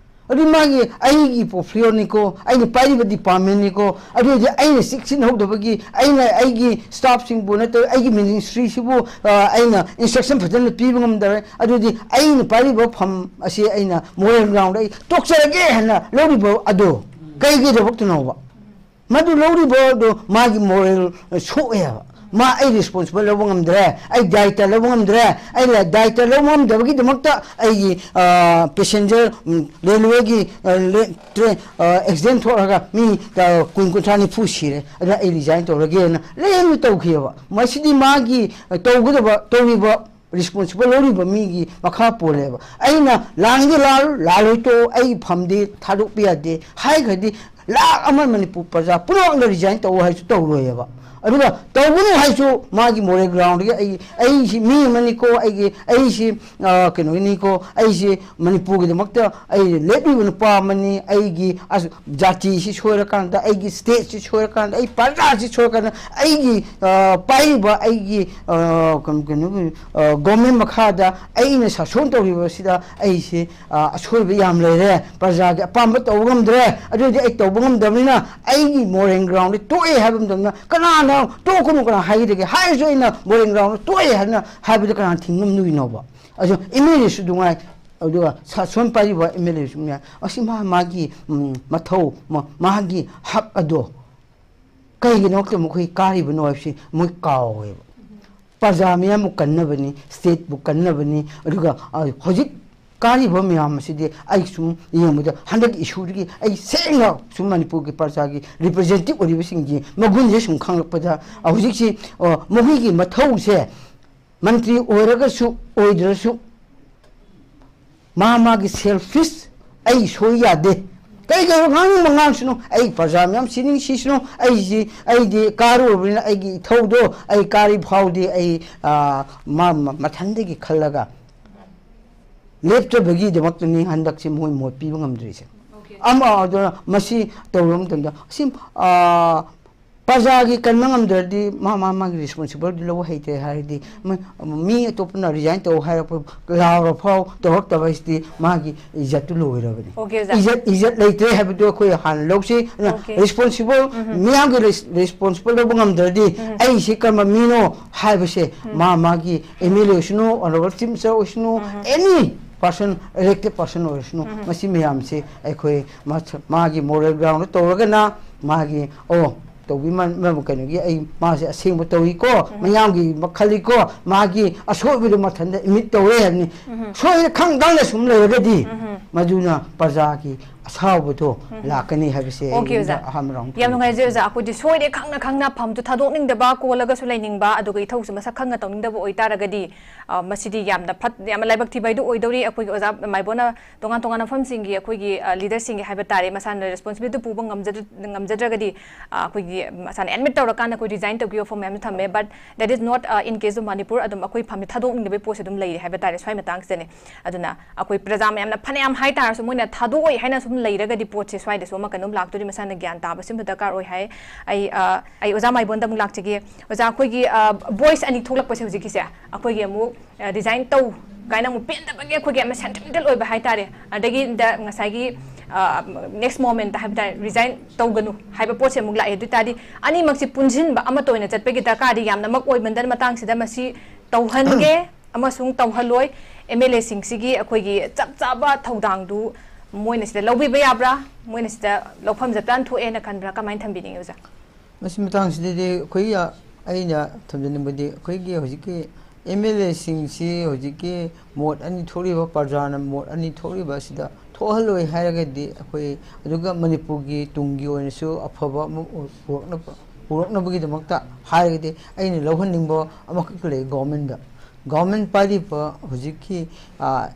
ꯑꯗꯨ ꯃꯥꯒꯤ, "ꯑꯩꯒꯤ ꯄꯣꯔꯠꯐꯣꯂꯤꯑꯣꯅꯤꯀꯣ, ꯑꯩꯅ ꯄꯥꯏꯔꯤꯕ ꯗꯤꯄꯥꯔꯠꯃꯦꯟꯅꯤꯀꯣ, ꯑꯗꯨꯗꯤ ꯑꯩꯅ ꯆꯦꯛꯁꯤꯟꯍꯧꯗꯕꯒꯤ, ꯑꯩꯅ ꯑꯩꯒꯤ ꯁ꯭ꯇꯥꯐꯁꯤꯡꯕꯨ ꯅꯠꯇ꯭ꯔꯒ ꯑꯩꯒꯤ ꯃꯤꯅꯤꯁꯇ꯭ꯔꯤꯁꯤꯕꯨ, ꯑ, ꯑꯩꯅ ꯏꯟꯁꯇ꯭ꯔꯛꯁꯟ ꯐꯖꯅ ꯄꯤꯕ ꯉꯝꯗꯔꯦ, ꯑꯗꯨꯗꯤ ꯑꯩꯅ ꯄꯥꯏꯔꯤꯕ ꯐꯝ ꯑꯁꯤ ꯑꯩꯅ ꯃꯣꯔꯦꯜ ꯒ꯭ꯔꯥꯎꯟꯗ ꯑꯩ ꯇꯣꯛꯆꯔꯒꯦ" ꯍꯥꯏꯅ ꯂꯧꯔꯤꯕ ꯑꯗꯣ ꯀꯩꯒꯤꯗꯃꯛꯇꯅꯣꯕ? ꯃꯗꯨ ꯂꯧꯔꯤꯕ ꯑꯗꯣ ꯃꯥꯒꯤ ꯃꯣꯔꯦꯜ ꯁꯣꯛꯑꯦꯕ꯫ ꯃꯥ, "ꯑꯩ ꯔꯦꯁꯄꯣꯟꯁꯤꯕꯜ ꯂꯧꯕ ꯉꯝꯗ꯭ꯔꯦ, ꯑꯩ ꯗꯥꯏꯇ ꯂꯧꯕ ꯉꯝꯗ꯭ꯔꯦ, ꯑꯩꯅ ꯗꯥꯏꯇ ꯂꯧꯕ ꯉꯝꯗꯕꯒꯤꯗꯃꯛꯇ ꯑꯩꯒꯤ, ꯑ, ꯄꯦꯁꯦꯟꯖꯔ, ꯎꯝ, ꯔꯦꯜꯋꯦꯒꯤ, ꯑ, ꯂꯦ-, ꯇ꯭ꯔꯦꯟ, ꯑ, ꯑꯦꯛꯁꯤꯗꯦꯟ ꯊꯣꯛꯂꯒ ꯃꯤ, ꯑ, ꯀꯨꯟ, ꯀꯨꯟꯊ꯭ꯔꯥ, ꯅꯤꯐꯨ ꯁꯤꯔꯦ, ꯑꯗꯨꯅ ꯑꯩ ꯔꯤꯖꯥꯏꯟ ꯇꯧꯔꯒꯦꯅ" ꯂꯦꯡꯅ ꯇꯧꯈꯤꯑꯕ꯫ ꯃꯁꯤꯗꯤ ꯃꯥꯒꯤ, ꯑ, ꯇꯧꯒꯗꯕ, ꯇꯧꯔꯤꯕ ꯔꯦꯁꯄꯣꯟꯁꯤꯕꯜ ꯂꯧꯔꯤꯕ ꯃꯤꯒꯤ ꯃꯈꯥ ꯄꯣꯜꯂꯦꯕ꯫ ꯑꯩꯅ ꯂꯥꯟꯒꯦ ꯂꯥꯜꯂꯨ, ꯂꯥꯜꯂꯣꯏ ꯇꯣꯛꯑꯣ, ꯑꯩꯒꯤ ꯐꯝꯗꯤ ꯊꯥꯗꯣꯛꯄ ꯌꯥꯗꯦ ꯍꯥꯏꯈ꯭ꯔꯗꯤ ꯂꯥꯛ ꯑꯃ ꯃꯅꯤꯄꯨꯔ ꯄ꯭ꯔꯖꯥ ꯄꯨꯝꯅꯃꯛꯅ ꯔꯤꯖꯥꯏꯟ ꯇꯧ ꯍꯥꯏꯔꯁꯨ ꯇꯧꯔꯣꯏꯑꯕ꯫ ꯑꯗꯨꯒ ꯇꯧꯒꯅꯨ ꯍꯥꯏꯁꯨ ꯃꯥꯒꯤ moral groundꯗꯒꯤ ꯑꯩ ꯑꯩꯁꯤ ꯃꯤ ꯑꯃꯅꯤꯀꯣ, ꯑꯩꯒꯤ ꯑꯩꯁꯤ ꯑ, ꯀꯩꯅꯣꯅꯤꯀꯣ, ꯑꯩꯁꯤ ꯃꯅꯤꯄꯨꯔꯒꯤꯗꯃꯛꯇ ꯑꯩ ꯂꯦꯞꯂꯤꯕ ꯅꯨꯄꯥ ꯑꯃꯅꯤ, ꯑꯩꯒꯤ ꯑꯁ, ꯖꯥꯇꯤꯁꯤ ꯁꯣꯏꯔꯀꯥꯟꯗ, ꯑꯩꯒꯤ stateꯁꯤ ꯁꯣꯏꯔꯀꯥꯟꯗ, ꯑꯩ ꯄ꯭ꯔꯖꯥꯁꯤ ꯁꯣꯏꯔꯀꯥꯟꯗ, ꯑꯩꯒꯤ ꯑ, ꯄꯥꯏꯔꯤꯕ ꯑꯩꯒꯤ ꯑ, ꯀꯩꯅꯣ ꯀꯩꯅꯣ government ꯃꯈꯥꯗ ꯑꯩꯅ ꯁꯥꯁꯣꯟ ꯇꯧꯔꯤꯕꯁꯤꯗ ꯑꯩꯁꯤ ꯑ, ꯑꯁꯣꯏꯕ ꯌꯥꯝ ꯂꯩꯔꯦ, ꯄ꯭ꯔꯖꯥꯒꯤ ꯑꯄꯥꯝꯕ ꯇꯧꯕ ꯉꯝꯗ꯭ꯔꯦ, ꯑꯗꯨꯗꯤ ꯑꯩ ꯇꯧꯕ ꯉꯝꯗꯕꯅꯤꯅ ꯑꯩꯒꯤ moral groundꯗ ꯇꯣꯛꯑꯦ ꯍꯥꯏꯕ ꯃꯇꯝꯗ ꯀꯅꯥꯅ ꯇꯣꯛꯀꯅꯨ ꯀꯅꯥ ꯍꯥꯏꯒꯗꯒꯦ? ꯍꯥꯏꯔꯁꯨ ꯑꯩꯅ moral groundꯗ ꯇꯣꯛꯑꯦ ꯍꯥꯏꯅ ꯍꯥꯏꯕꯗ ꯀꯅꯥ ꯊꯤꯡꯉꯝꯗꯣꯏꯅꯣꯕ? ꯑꯗꯣ MLAꯁꯨ ꯅꯨꯡꯉꯥꯏ, ꯑꯗꯨꯒ ꯁꯥꯁꯣꯟ ꯄꯥꯏꯔꯤꯕ MLAꯁꯨ ꯅꯨꯡꯉꯥꯏ, ꯑꯁꯤ ꯃꯥ ꯃꯥꯒꯤ ꯎꯝ, ꯃꯊꯧ ꯃ- ꯃꯥꯒꯤ ꯍꯛ ꯑꯗꯣ ꯀꯩꯒꯤꯅꯣ ꯈꯪꯗꯦ ꯃꯈꯣꯏ ꯀꯥꯔꯤꯕꯅꯣ ꯍꯥꯏꯕꯁꯤ ꯃꯣꯏ ꯀꯥꯎꯋꯦꯕ꯫ ꯄ꯭ꯔꯖꯥ ꯃꯤꯌꯥꯝꯕꯨ ꯀꯟꯅꯕꯅꯤ, stateꯄꯨ ꯀꯟꯅꯕꯅꯤ, ꯑꯗꯨꯒ ꯑ, ꯍꯧꯖꯤꯛ ꯀꯥꯔꯤꯕ ꯃꯌꯥꯝ ꯑꯁꯤꯗꯤ ꯑꯩ ꯁꯨꯝ ꯌꯦꯡꯕꯗ ꯍꯟꯗꯛꯀꯤ issueꯗꯒꯤ ꯑꯩ ꯁꯦꯡꯅ ꯁꯨꯝ ꯃꯅꯤꯄꯨꯔꯒꯤ ꯄ꯭ꯔꯖꯥꯒꯤ representative ꯑꯣꯏꯔꯤꯕꯁꯤꯡꯒꯤ ꯃꯒꯨꯟꯁꯦ ꯁꯨꯝ ꯈꯪꯂꯛꯄꯗ ꯍꯧꯖꯤꯛꯁꯤ ꯑ, ꯃꯈꯣꯏꯒꯤ ꯃꯊꯧꯁꯦ ꯃꯟꯇ꯭ꯔꯤ ꯑꯣꯏꯔꯒꯁꯨ ꯑꯣꯏꯗ꯭ꯔꯁꯨ ꯃꯥ ꯃꯥꯒꯤ selfish ꯑꯩ ꯁꯣꯏ ꯌꯥꯗꯦ꯫ ꯀꯩ ꯀꯩꯅꯣ ꯉꯥꯡꯅꯤꯡꯕ ꯉꯥꯡꯁꯅꯨ, ꯑꯩ ꯄ꯭ꯔꯖꯥ ꯃꯌꯥꯝ ꯁꯤꯅꯤꯡ ꯁꯤꯁꯅꯨ, ꯑꯩꯁꯤ ꯑꯩꯗꯤ ꯀꯥꯔꯨꯔꯕꯅꯤꯅ ꯑꯩꯒꯤ ꯏꯊꯧꯗꯣ ꯑꯩ ꯀꯥꯔꯤ ꯐꯥꯎꯗꯤ ꯑꯩ ꯑ, ꯃꯥ ꯃ- ꯃꯊꯟꯗꯒꯤ ꯈꯜꯂꯒ ꯂꯦꯞꯆꯕꯒꯤꯗꯃꯛꯇꯅꯤ ꯍꯟꯗꯛꯁꯤ ꯃꯣꯏ ꯃꯣꯠ ꯄꯤꯕ ꯉꯝꯗ꯭ꯔꯤꯁꯦ꯫ ꯑꯃ ꯑꯗꯨꯅ ꯃꯁꯤ ꯇꯧꯔꯕ ꯃꯇꯝꯗ ꯁꯤ ꯑ, ꯄ꯭ꯔꯖꯥꯒꯤ ꯀꯟꯕ ꯉꯝꯗ꯭ꯔꯗꯤ ꯃꯥ ꯃꯥ ꯃꯥꯒꯤ responsibilityꯗꯤ ꯂꯧꯕ ꯍꯩꯇꯦ ꯍꯥꯏꯔꯗꯤ ꯃ- ꯃꯤ ꯑꯇꯣꯞꯄꯅ resign ꯇꯧ ꯍꯥꯏꯔꯛꯄ ꯂꯥꯎꯔ ꯐꯥꯎ ꯇꯧꯔꯛꯇꯕ ꯍꯥꯏꯁꯤꯗꯤ ꯃꯥꯒꯤ ꯏꯖꯠꯇꯨ ꯂꯣꯏꯔꯕꯅꯤ꯫ Okay, ꯑꯣꯖꯥ꯫ ꯏꯖꯠ ꯏꯖꯠ ꯂꯩꯇ꯭ꯔꯦ ꯍꯥꯏꯕꯗꯨ ꯑꯩꯈꯣꯏ ꯍꯥꯟꯅ ꯂꯧꯁꯤ꯫ ꯑꯗꯨꯅ Okay. Responsible ꯃꯤꯌꯥꯝꯒꯤ res- responsible ꯂꯧꯕ ꯉꯝꯗ꯭ꯔꯗꯤ ꯑꯩꯁꯤ ꯀꯔꯝꯕ ꯃꯤꯅꯣ ꯍꯥꯏꯕꯁꯦ ꯃꯥ ꯃꯥꯒꯤ MLA ꯑꯣꯏꯁꯅꯨ, honourable chief minister ꯑꯣꯏꯁꯅꯨ, any person, elected person ꯑꯣꯏꯔꯁꯅꯨ, ꯃꯁꯤ ꯃꯌꯥꯝꯁꯦ ꯑꯩꯈꯣꯏ ꯃꯥꯒꯤ moral groundꯗ ꯇꯧꯔꯒꯅ ꯃꯥꯒꯤ ꯑꯣ ꯇꯧꯕꯤ ꯀꯩꯅꯣꯒꯤ ꯑꯩ ꯃꯥꯁꯦ ꯑꯁꯦꯡꯕ ꯇꯧꯏꯀꯣ, ꯃꯌꯥꯝꯒꯤ ꯈꯜꯂꯤꯀꯣ, ꯃꯥꯒꯤ ꯑꯁꯣꯏꯕꯗꯨ ꯃꯊꯟꯇ admit ꯇꯧꯔꯦ ꯍꯥꯏꯕꯅꯤ꯫ ꯁꯣꯏꯗ ꯈꯪ ꯈꯪꯅ ꯁꯨꯝ ꯂꯩꯔꯒꯗꯤ ꯃꯗꯨꯅ ꯄ꯭ꯔꯖꯥꯒꯤ ꯑꯁꯥꯎꯕꯗꯣ ꯂꯥꯛꯀꯅꯤ ꯍꯥꯏꯕꯁꯦ ꯑꯩ Okay, ꯑꯣꯖꯥ꯫ ꯑꯍꯥꯟꯕ round ꯌꯥꯝ ꯅꯨꯡꯉꯥꯏꯖꯩ ꯑꯣꯖꯥ꯫ ꯑꯩꯈꯣꯏꯗꯤ ꯁꯣꯏꯔꯦ ꯈꯪꯅ ꯈꯪꯅ ꯐꯝꯗꯨ ꯊꯥꯗꯣꯛꯅꯤꯡꯗꯕ, ꯀꯣꯜꯂꯒꯁꯨ ꯂꯩꯅꯤꯡꯕ, ꯑꯗꯨꯒ ꯏꯊꯧꯁꯨ ꯃꯁꯛ ꯈꯪꯅ ꯇꯧꯅꯤꯡꯗꯕ ꯑꯣꯏꯇꯥꯔꯒꯗꯤ, ꯑ, ꯃꯁꯤꯗꯤ ꯌꯥꯝꯅ ꯐꯠ-, ꯌꯥꯝꯅ ꯂꯥꯏꯕꯛ ꯊꯤꯕ ꯍꯥꯏꯗꯨ ꯑꯣꯏꯗꯧꯔꯤ꯫ ꯑꯩꯈꯣꯏꯒꯤ ꯑꯣꯖꯥ ꯃꯥꯏꯕꯣꯟꯅ ꯇꯣꯉꯥꯟ ꯇꯣꯉꯥꯟꯕ ꯃꯐꯝꯁꯤꯡꯒꯤ ꯑꯩꯈꯣꯏꯒꯤ, ꯑ, leaderꯁꯤꯡꯒꯤ ꯍꯥꯏꯕ ꯇꯥꯔꯦ, ꯃꯁꯥꯅ responsibilityꯗꯨ ꯄꯨꯕ ꯉꯝꯖꯗ꯭ꯔ-, ꯉꯝꯖꯗ꯭ꯔꯒꯗꯤ, ꯑ, ꯑꯩꯈꯣꯏꯒꯤ ꯃꯁꯥꯅ admit ꯇꯧꯔꯀꯥꯟꯗ ꯑꯩꯈꯣꯏ resign ꯇꯧꯈꯤꯕ ꯃꯐꯝ ꯃꯌꯥꯝꯁꯨ ꯊꯝꯃꯦ꯫ But that is not, uh, in case of Manipur꯫ ꯑꯗꯨꯝ ꯑꯩꯈꯣꯏ ꯐꯝꯗꯤ ꯊꯥꯗꯣꯛꯅꯤꯡꯗꯕꯒꯤ ꯄꯣꯠꯁꯦ ꯑꯗꯨꯝ ꯂꯩꯔꯤ ꯍꯥꯏꯕ ꯇꯥꯔꯦ ꯁ꯭ꯋꯥꯏ ꯃꯇꯥꯡꯁꯤꯗꯅꯦ꯫ ꯑꯗꯨꯅ ꯑꯩꯈꯣꯏ ꯄ꯭ꯔꯖꯥ ꯃꯌꯥꯝꯅ ꯐꯅꯌꯥꯝ ꯍꯥꯏ ꯇꯥꯔꯁꯨ ꯃꯣꯏꯅ ꯊꯥꯗꯣꯛꯑꯣꯏ ꯍꯥꯏꯅ ꯁꯨꯝ ꯂꯩꯔꯒꯗꯤ ꯄꯣꯠꯁꯦ ꯁ꯭ꯋꯥꯏꯗꯁꯨ ꯑꯃ ꯀꯩꯅꯣꯝ ꯂꯥꯛꯇꯣꯔꯤ, ꯃꯁꯥꯅ ꯒ꯭ꯌꯥꯟ ꯇꯥꯕ ꯁꯤꯃ ꯗꯔꯀꯥꯔ ꯑꯣꯏ ꯍꯥꯏ꯫ ꯑꯩ, ꯑ, ꯑꯩ ꯑꯣꯖꯥ ꯃꯥꯏꯕꯣꯟꯗ ꯑꯃꯨꯛ ꯂꯥꯛꯆꯒꯦ꯫ ꯑꯣꯖꯥ, ꯑꯩꯈꯣꯏꯒꯤ, ꯑ, voice ꯑꯅꯤ ꯊꯣꯛꯂꯛꯄꯁꯦ ꯍꯧꯖꯤꯛꯀꯤꯁꯦ, ꯑꯩꯈꯣꯏꯒꯤ ꯑꯃꯨꯛ, ꯑ, resign ꯇꯧ ꯀꯥꯏꯅ ꯑꯃꯨꯛ ꯄꯦꯟꯗꯕꯒꯤ ꯑꯩꯈꯣꯏꯒꯤ ꯑꯃ sentimental ꯑꯣꯏꯕ ꯍꯥꯏ ꯇꯥꯔꯦ, ꯑꯗꯒꯤ ꯗ ꯉꯁꯥꯏꯒꯤ, ꯑ, next momentꯇ ꯍꯥꯏꯕ ꯇꯥꯔꯦ, resign ꯇꯧꯒꯅꯨ ꯍꯥꯏꯕ ꯄꯣꯠꯁꯦ ꯑꯃꯨꯛ ꯂꯥꯛꯑꯦ꯫ ꯑꯗꯨ ꯑꯣꯏ ꯇꯥꯔꯗꯤ ꯑꯅꯤꯃꯛꯁꯤ ꯄꯨꯟꯁꯤꯟꯕ ꯑꯃꯠꯇ ꯑꯣꯏꯅ ꯆꯠꯄꯒꯤ ꯗꯔꯀꯥꯔꯗꯤ ꯌꯥꯝꯅꯃꯛ ꯑꯣꯏꯃꯟꯗꯅ ꯃꯇꯥꯡꯁꯤꯗ ꯃꯁꯤ ꯇꯧꯍꯟꯒꯦ ꯑꯃꯁꯨꯡ ꯇꯧꯍꯜꯂꯣꯏ, MLAꯁꯤꯡꯁꯤꯒꯤ ꯑꯩꯈꯣꯏꯒꯤ ꯆꯞ ꯆꯥꯕ ꯊꯧꯗꯥꯡꯗꯨ ꯃꯣꯏꯅ ꯁꯤꯗ ꯂꯧꯕꯤꯕ ꯌꯥꯕ꯭ꯔꯥ, ꯃꯣꯏꯅ ꯁꯤꯗ ꯂꯧꯐꯝ ꯆꯞ ꯆꯥꯅ ꯊꯣꯛꯑꯦꯅ ꯈꯟꯕ꯭ꯔꯥ, ꯀꯃꯥꯏꯅ ꯊꯝꯕꯤꯅꯤꯡꯉꯤ ꯑꯣꯖꯥ? ꯃꯁꯤ ꯃꯇꯥꯡꯁꯤꯗꯗꯤ ꯑꯩꯈꯣꯏꯒꯤ, ꯑꯩꯅ ꯊꯝꯖꯅꯤꯡꯕꯗꯤ ꯑꯩꯈꯣꯏꯒꯤ ꯍꯧꯖꯤꯛꯀꯤ MLAꯁꯤꯡꯁꯤ ꯍꯧꯖꯤꯛꯀꯤ ꯃꯣꯠ ꯑꯅꯤ ꯊꯣꯛꯂꯤꯕ, ꯄ꯭ꯔꯖꯥꯅ ꯃꯣꯠ ꯑꯅꯤ ꯊꯣꯛꯂꯤꯕ ꯑꯁꯤꯗ ꯊꯣꯛꯍꯜꯂꯣꯏ ꯍꯥꯏꯔꯒꯗꯤ ꯑꯩꯈꯣꯏ, ꯑꯗꯨꯒ ꯃꯅꯤꯄꯨꯔꯒꯤ ꯇꯨꯡꯒꯤ ꯑꯣꯏꯅꯁꯨ ꯑꯐꯕ ꯑꯃ ꯄꯨꯔꯛꯅꯕ, ꯄꯨꯔꯛꯅꯕꯒꯤꯗꯃꯛꯇ ꯍꯥꯏꯔꯒꯗꯤ ꯑꯩꯅ ꯂꯧꯍꯟꯅꯤꯡꯕ ꯑꯃꯈꯛ ꯂꯩ governmentꯗ꯫ Government ꯄꯥꯏꯔꯤꯕ ꯍꯧꯖꯤꯛꯀꯤ, ꯑ,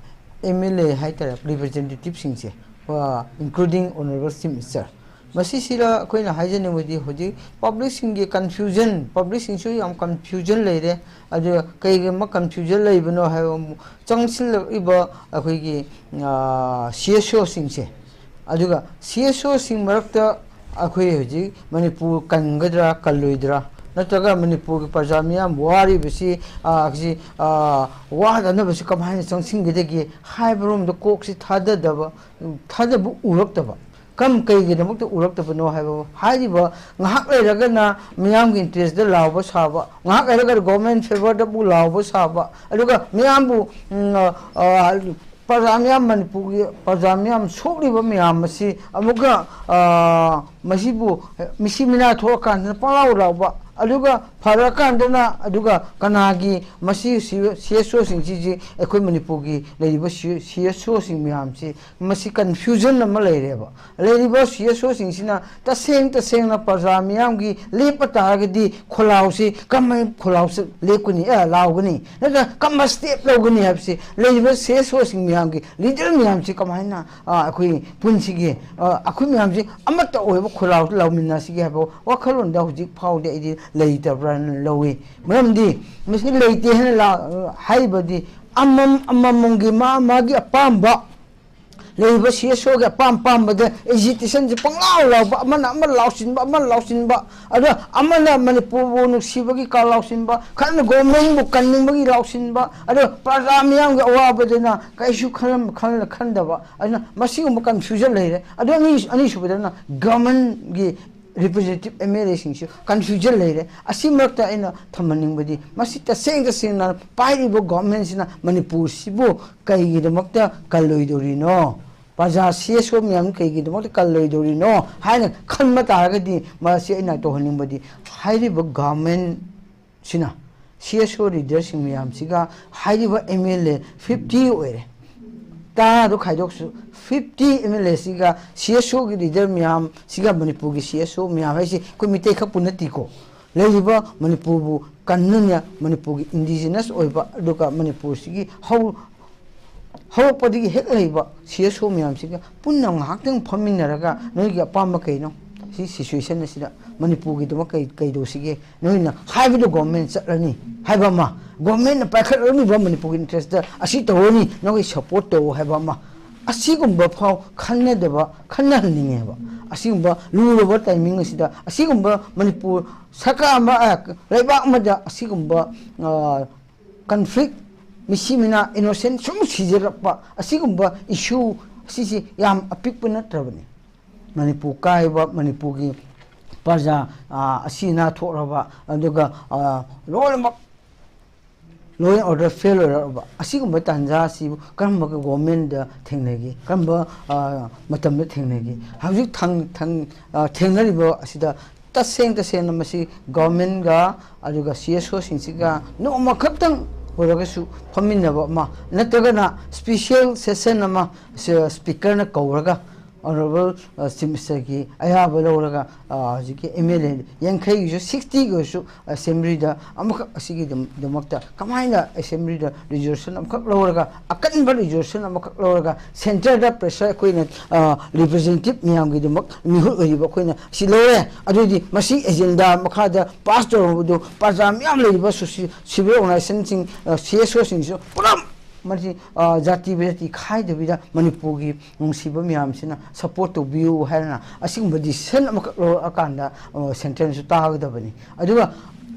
MLA ꯍꯥꯏꯇꯥꯔꯦ, representativeꯁꯤꯡꯁꯦ, ꯑ, including Honourable Chief Minister, ꯃꯁꯤꯁꯤꯗ ꯑꯩꯈꯣꯏꯅ ꯍꯥꯏꯖꯅꯤꯡꯕꯗꯤ ꯍꯧꯖꯤꯛ publicꯁꯤꯡꯒꯤ confusion, publicꯁꯤꯡꯁꯨ ꯌꯥꯝ confusion ꯂꯩꯔꯦ꯫ ꯑꯗꯨ ꯀꯩꯒꯨꯝꯕ confusion ꯂꯩꯕꯅꯣ ꯍꯥꯏꯕ ꯑꯃꯨꯛ ꯆꯪꯁꯤꯜꯂꯛꯂꯤꯕ ꯑꯩꯈꯣꯏꯒꯤ, ꯑ, CSOꯁꯤꯡꯁꯦ, ꯑꯗꯨꯒ CSOꯁꯤꯡ ꯃꯔꯛꯇ ꯑꯩꯈꯣꯏ ꯍꯧꯖꯤꯛ ꯃꯅꯤꯄꯨꯔ ꯀꯟꯒꯗ꯭ꯔꯥ ꯀꯜꯂꯣꯏꯗ꯭ꯔꯥ, ꯅꯠꯇ꯭ꯔꯒ ꯃꯅꯤꯄꯨꯔꯒꯤ ꯄ꯭ꯔꯖꯥ ꯃꯤꯌꯥꯝ ꯋꯥꯔꯤꯕꯁꯤ, ꯑ, ꯁꯤ, ꯑ, ꯋꯥꯗꯅꯕꯁꯤ ꯀꯃꯥꯏꯅ ꯆꯪꯁꯤꯟꯒꯗꯒꯦ ꯍꯥꯏꯕꯔꯣꯝꯗ ꯀꯣꯛꯁꯤ ꯊꯥꯗꯗꯕ, ꯊꯥꯗꯕ ꯎꯔꯛꯇꯕ꯫ ꯀꯔꯝ ꯀꯩꯒꯤꯗꯃꯛꯇ ꯎꯔꯛꯇꯕꯅꯣ ꯍꯥꯏꯕ, ꯍꯥꯏꯔꯤꯕ ꯉꯥꯏꯍꯥꯛ ꯂꯩꯔꯒꯅ ꯃꯤꯌꯥꯝꯒꯤ interestꯇ ꯂꯥꯎꯕ ꯁꯥꯕ, ꯉꯥꯏꯍꯥꯛ ꯂꯩꯔꯒꯅ government favourꯗ ꯑꯃꯨꯛ ꯂꯥꯎꯕ ꯁꯥꯕ, ꯑꯗꯨꯒ ꯃꯤꯌꯥꯝꯕꯨ, ꯎꯝ, ꯑ, ꯑ, ꯄ꯭ꯔꯖꯥ ꯃꯤꯌꯥꯝ, ꯃꯅꯤꯄꯨꯔꯒꯤ ꯄ꯭ꯔꯖꯥ ꯃꯤꯌꯥꯝ ꯁꯣꯛꯂꯤꯕ ꯃꯌꯥꯝ ꯑꯁꯤ ꯑꯃꯨꯛꯀ, ꯑ, ꯃꯁꯤꯕꯨ ꯃꯤꯁꯤ ꯃꯤꯅꯥ ꯊꯣꯛꯑꯀꯥꯟꯗ ꯄꯪꯂꯥꯎ ꯂꯥꯎꯕ, ꯑꯗꯨꯒ ꯐꯔꯀꯥꯟꯗꯅ, ꯑꯗꯨꯒ ꯀꯅꯥꯒꯤ, ꯃꯁꯤ ꯁꯤ ꯑꯦꯁ ꯑꯣꯁꯤꯡꯁꯤꯁꯤ, ꯑꯩꯈꯣꯏ ꯃꯅꯤꯄꯨꯔꯒꯤ ꯂꯩꯔꯤꯕ ꯁꯤ ꯑꯦꯁ ꯑꯣꯁꯤꯡ ꯃꯌꯥꯝꯁꯤ, ꯃꯁꯤ ꯀꯟꯐ꯭ꯌꯨꯖꯟ ꯑꯃ ꯂꯩꯔꯦꯕ꯫ ꯂꯩꯔꯤꯕ ꯁꯤ ꯑꯦꯁ ꯑꯣꯁꯤꯡꯁꯤꯅ ꯇꯁꯦꯡ ꯇꯁꯦꯡꯅ ꯄ꯭ꯔꯖꯥ ꯃꯤꯌꯥꯝꯒꯤ ꯂꯦꯞꯄ ꯇꯥꯔꯒꯗꯤ, ꯈꯣꯜꯂꯥꯎꯁꯤ ꯀꯃꯥꯏꯅ, ꯈꯣꯜꯂꯥꯎꯁꯤ ꯂꯦꯞꯀꯅꯤ, ꯑꯦ, ꯂꯥꯎꯒꯅꯤ, ꯅꯠꯇ꯭ꯔꯒ ꯀꯔꯝꯕ ꯁ꯭ꯇꯦꯞ ꯂꯧꯒꯅꯤ ꯍꯥꯏꯕꯁꯤ ꯂꯩꯔꯤꯕ ꯁꯤ ꯑꯦꯁ ꯑꯣꯁꯤꯡ ꯃꯌꯥꯝꯒꯤ, ꯂꯤꯗꯔ ꯃꯌꯥꯝꯁꯤ ꯀꯃꯥꯏꯅ, ꯑ, ꯑꯩꯈꯣꯏ ꯄꯨꯟꯁꯤꯒꯦ, ꯑ, ꯑꯩꯈꯣꯏ ꯃꯌꯥꯝꯁꯤ ꯑꯃꯠꯇ ꯑꯣꯏꯕ ꯈꯣꯜꯂꯥꯎꯁꯤ ꯂꯥꯎꯃꯤꯟꯅꯁꯤꯒꯦ ꯍꯥꯏꯕ ꯋꯥꯈꯜꯂꯣꯟꯗ ꯍꯧꯖꯤꯛ ꯐꯥꯎꯗꯤ ꯑꯩꯗꯤ ꯂꯩꯇꯕ꯭ꯔꯥꯅ ꯂꯧꯏ꯫ ꯃꯔꯝꯗꯤ ꯃꯁꯤ ꯂꯩꯇꯦ ꯍꯥꯏꯅ ꯂꯥ-, ꯍꯥꯏꯔꯤꯕꯗꯤ ꯑꯃꯝ-, ꯑꯃꯃꯝꯒꯤ ꯃꯥ ꯃꯥꯒꯤ ꯑꯄꯥꯝꯕ, ꯂꯩꯔꯤꯕ ꯁꯤ ꯑꯦꯁ ꯑꯣꯒꯤ ꯑꯄꯥꯝ ꯑꯄꯥꯝꯕꯗ ꯑꯦꯖꯤꯇꯦꯁꯟꯁꯦ ꯄꯪꯂꯥꯎ ꯂꯥꯎꯕ, ꯑꯃꯅ ꯑꯃ ꯂꯥꯎꯁꯤꯟꯕ, ꯑꯃ ꯂꯥꯎꯁꯤꯟꯕ, ꯑꯗꯣ ꯑꯃꯅ ꯃꯅꯤꯄꯨꯔꯕꯨ ꯅꯨꯡꯁꯤꯕꯒꯤ ꯀꯥ ꯂꯥꯎꯁꯤꯟꯕ, ꯈꯔꯅ ꯒꯣꯔꯃꯦꯟꯕꯨ ꯀꯟꯅꯤꯡꯕꯒꯤ ꯂꯥꯎꯁꯤꯟꯕ, ꯑꯗꯣ ꯄ꯭ꯔꯖꯥ ꯃꯤꯌꯥꯝꯒꯤ ꯑꯋꯥꯕꯗꯅ ꯀꯩꯁꯨ ꯈꯜꯂꯝ-, ꯈꯜꯂ-, ꯈꯟꯗꯕ꯫ ꯑꯗꯨꯅ ꯃꯁꯤꯒꯨꯝꯕ ꯀꯟꯐ꯭ꯌꯨꯖꯟ ꯂꯩꯔꯦ꯫ ꯑꯗꯣ ꯑꯅꯤ-, ꯑꯅꯤꯁꯨꯕꯗꯅ ꯒꯚꯔꯟꯃꯦꯟꯒꯤ ꯔꯤꯄ꯭ꯔꯖꯦꯟꯇꯦꯇꯤꯚ ꯑꯦꯝ ꯑꯦꯜ ꯑꯦꯁꯤꯡꯁꯨ ꯀꯟꯐ꯭ꯌꯨꯖꯟ ꯂꯩꯔꯦ꯫ ꯑꯁꯤ ꯃꯔꯛꯇ ꯑꯩꯅ ꯊꯝꯍꯟꯅꯤꯡꯕꯗꯤ, ꯃꯁꯤ ꯇꯁꯦꯡ ꯇꯁꯦꯡꯅ ꯄꯥꯏꯔꯤꯕ ꯒꯣꯔꯃꯦꯟꯁꯤꯅ ꯃꯅꯤꯄꯨꯔꯁꯤꯕꯨ ꯀꯩꯒꯤꯗꯃꯛꯇ ꯀꯜꯂꯣꯏꯗꯧꯔꯤꯅꯣ? ꯄ꯭ꯔꯖꯥ ꯁꯤ ꯑꯦꯁ ꯑꯣ ꯃꯌꯥꯝ ꯀꯩꯒꯤꯗꯃꯛꯇ ꯀꯜꯂꯣꯏꯗꯧꯔꯤꯅꯣ ꯍꯥꯏꯅ ꯈꯟꯕ ꯇꯥꯔꯒꯗꯤ, ꯃꯁꯤ ꯑꯩꯅ ꯇꯧꯍꯟꯅꯤꯡꯕꯗꯤ, ꯍꯥꯏꯔꯤꯕ ꯒꯣꯔꯃꯦꯟꯁꯤꯅ ꯁꯤ ꯑꯦꯁ ꯑꯣ ꯂꯤꯗꯔꯁꯤꯡ ꯃꯌꯥꯝꯁꯤꯒ ꯍꯥꯏꯔꯤꯕ ꯑꯦꯝ ꯑꯦꯜ ꯑꯦ ꯐꯤꯐꯇꯤ ꯑꯣꯏꯔꯦ, ꯇꯔꯥꯗꯣ ꯈꯥꯏꯗꯣꯛꯁꯨ, ꯐꯤꯐꯇꯤ ꯑꯦꯝ ꯑꯦꯜ ꯑꯦꯁꯤꯒ ꯁꯤ ꯑꯦꯁ ꯑꯣꯒꯤ ꯂꯤꯗꯔ ꯃꯌꯥꯝꯁꯤꯒ, ꯃꯅꯤꯄꯨꯔꯒꯤ ꯁꯤ ꯑꯦꯁ ꯑꯣ ꯃꯌꯥꯝ ꯍꯥꯏꯁꯤ ꯑꯩꯈꯣꯏ ꯃꯤꯇꯩ ꯈꯛꯄꯨ ꯅꯠꯇꯦꯀꯣ, ꯂꯩꯔꯤꯕ ꯃꯅꯤꯄꯨꯔꯕꯨ ꯀꯟꯅꯅ, ꯃꯅꯤꯄꯨꯔꯒꯤ ꯏꯟꯗꯤꯖꯤꯅꯁ ꯑꯣꯏꯕ, ꯑꯗꯨꯒ ꯃꯅꯤꯄꯨꯔꯁꯤꯒꯤ ꯍꯧ-, ꯍꯧꯔꯛꯄꯗꯒꯤ ꯍꯦꯛ ꯂꯩꯕ ꯁꯤ ꯑꯦꯁ ꯑꯣ ꯃꯌꯥꯝꯁꯤꯒ ꯄꯨꯟꯅ ꯉꯥꯏꯍꯥꯛꯇꯪ ꯐꯝꯃꯤꯟꯅꯔꯒ, "ꯅꯣꯏꯒꯤ ꯑꯄꯥꯝꯕ ꯀꯩꯅꯣ? ꯁꯤ ꯁꯤꯆꯨꯋꯦꯁꯟ ꯑꯁꯤꯗ ꯃꯅꯤꯄꯨꯔꯒꯤꯗꯃꯛ ꯀꯩ, ꯀꯩꯗꯧꯁꯤꯒꯦ?" ꯅꯣꯏꯅ ꯍꯥꯏꯕꯗꯣ ꯒꯣꯔꯃꯦꯟ ꯆꯠꯂꯅꯤ ꯍꯥꯏꯕ ꯑꯃ, ꯒꯣꯔꯃꯦꯟꯅ ꯄꯥꯏꯈꯠꯂꯛꯂꯝꯃꯤꯕ ꯃꯅꯤꯄꯨꯔꯒꯤ ꯏꯟꯇꯔꯦꯁꯇ ꯑꯁꯤ ꯇꯧꯔꯅꯤ, ꯅꯈꯣꯏ ꯁꯞꯄꯣꯔꯠ ꯇꯧ ꯍꯥꯏꯕ ꯑꯃ, ꯑꯁꯤꯒꯨꯝꯕ ꯐꯥꯎ ꯈꯟꯅꯗꯕ, ꯈꯟꯅꯍꯟꯅꯤꯡꯉꯦꯕ꯫ ꯑꯁꯤꯒꯨꯝꯕ ꯂꯨꯔꯕ ꯇꯥꯏꯃꯤꯡ ꯑꯁꯤꯗ, ꯑꯁꯤꯒꯨꯝꯕ ꯃꯅꯤꯄꯨꯔ ꯁꯔꯀꯥꯔ ꯑꯃ, ꯑ, ꯂꯩꯕꯥꯛ ꯑꯃꯗ ꯑꯁꯤꯒꯨꯝꯕ, ꯑ, ꯀꯟꯐ꯭ꯂꯤꯛ, ꯃꯤꯁꯤ ꯃꯤꯅꯥ, ꯏꯅꯣꯁꯦꯟ ꯁꯨꯝ ꯁꯤꯖꯔꯛꯄ ꯑꯁꯤꯒꯨꯝꯕ ꯏꯁꯨ ꯑꯁꯤꯁꯤ ꯌꯥꯝ ꯑꯄꯤꯛꯄ ꯅꯠꯇ꯭ꯔꯕꯅꯤ꯫ ꯃꯅꯤꯄꯨꯔ ꯀꯥꯏꯕ, ꯃꯅꯤꯄꯨꯔꯒꯤ ꯄ꯭ꯔꯖꯥ, ꯑ, ꯑꯁꯤ ꯑꯅꯥ ꯊꯣꯛꯂꯕ, ꯑꯗꯨꯒ, ꯑ, ꯂꯣꯏꯅꯃꯛ law and order fail ꯑꯣꯏꯔꯛꯂꯕ ꯑꯁꯤꯒꯨꯝꯕ ꯇꯥꯟꯖꯥ ꯑꯁꯤꯕꯨ ꯀꯔꯝꯕ ꯒꯣꯔꯃꯦꯟꯗ ꯊꯦꯡꯅꯒꯦ? ꯀꯔꯝꯕ, ꯑ, ꯃꯇꯝꯗ ꯊꯦꯡꯅꯒꯦ? ꯍꯧꯖꯤꯛ ꯊꯪ-, ꯊꯪ-, ꯑ, ꯊꯦꯡꯅꯔꯤꯕ ꯑꯁꯤꯗ ꯇꯁꯦꯡ ꯇꯁꯦꯡꯅ ꯃꯁꯤ ꯒꯣꯔꯃꯦꯟꯒ ꯑꯗꯨꯒ ꯁꯤ ꯑꯦꯁ ꯑꯣꯁꯤꯡꯁꯤꯒ ꯅꯣꯡꯃꯈꯛꯇꯪ ꯑꯣꯏꯔꯒꯁꯨ ꯐꯝꯃꯤꯟꯅꯕ ꯑꯃ, ꯅꯠꯇ꯭ꯔꯒꯅ ꯁ꯭ꯄꯤꯁꯦꯜ ꯁꯦꯁꯟ ꯑꯃ ꯁ-, ꯁ꯭ꯄꯤꯀꯔꯅ ꯀꯧꯔꯒ, ꯑꯣꯅꯔꯦꯕꯜ, ꯑ, ꯆꯤꯐ ꯃꯤꯅꯤꯁꯇꯔꯒꯤ ꯑꯌꯥꯕ ꯂꯧꯔꯒ, ꯑ, ꯍꯧꯖꯤꯛꯀꯤ ꯑꯦꯝ ꯑꯦꯜ ꯑꯦ ꯌꯥꯡꯈꯩꯒꯤꯁꯨ, ꯁꯤꯛꯁꯇꯤꯒꯤ ꯑꯣꯏꯔꯁꯨ ꯑꯦꯁꯦꯝꯕ꯭ꯂꯤꯗ ꯑꯃꯈꯛ ꯑꯁꯤꯒꯤꯗꯃꯛꯇ ꯀꯃꯥꯏꯅ ꯑꯦꯁꯦꯝꯕ꯭ꯂꯤꯗ ꯔꯤꯖꯣꯂꯨꯁꯟ ꯑꯃꯈꯛ ꯂꯧꯔꯒ, ꯑꯀꯟꯕ ꯔꯤꯖꯣꯂꯨꯁꯟ ꯑꯃꯈꯛ ꯂꯧꯔꯒ, ꯁꯦꯟꯇꯔꯗ ꯄ꯭ꯔꯦꯁꯔ ꯑꯩꯈꯣꯏꯅ, ꯑ, ꯔꯤꯄ꯭ꯔꯖꯦꯟꯇꯦꯇꯤꯚ ꯃꯌꯥꯝꯒꯤꯗꯃꯛ ꯃꯤꯍꯨꯠ ꯑꯣꯏꯔꯤꯕ ꯑꯩꯈꯣꯏꯅ ꯁꯤ ꯂꯧꯔꯦ, ꯑꯗꯨꯑꯣꯏꯗꯤ ꯃꯁꯤ ꯑꯦꯖꯦꯟꯗꯥ ꯃꯈꯥꯗ ꯄꯥꯁ ꯇꯧꯔꯕꯗꯨ ꯄ꯭ꯔꯖꯥ ꯃꯌꯥꯝ ꯂꯩꯔꯤꯕ ꯁꯣꯁꯤ-, ꯁꯤꯚꯤꯜ ꯑꯣꯔꯒꯅꯥꯏꯖꯦꯁꯟꯁꯤꯡ, ꯑ, ꯁꯤ ꯑꯦꯁ ꯑꯣꯁꯤꯡꯁꯨ ꯄꯨꯂꯞ ꯃꯁꯤ, ꯑ, ꯖꯥꯇꯤ ꯕꯖꯥꯇꯤ ꯈꯥꯏꯗꯕꯤꯗ ꯃꯅꯤꯄꯨꯔꯒꯤ ꯅꯨꯡꯁꯤꯕ ꯃꯌꯥꯝꯁꯤꯅ ꯁꯄꯣꯔꯠ ꯇꯧꯕꯤꯌꯨ ꯍꯥꯏꯗꯅ ꯑꯁꯤꯒꯨꯝꯕ ꯗꯤꯁꯤꯖꯟ ꯑꯃꯈꯛ ꯂꯧꯔꯛꯑꯀꯥꯟꯗ, ꯑ, ꯁꯦꯟꯇꯔꯅꯁꯨ ꯇꯥꯒꯗꯕꯅꯤ꯫ ꯑꯗꯨꯒ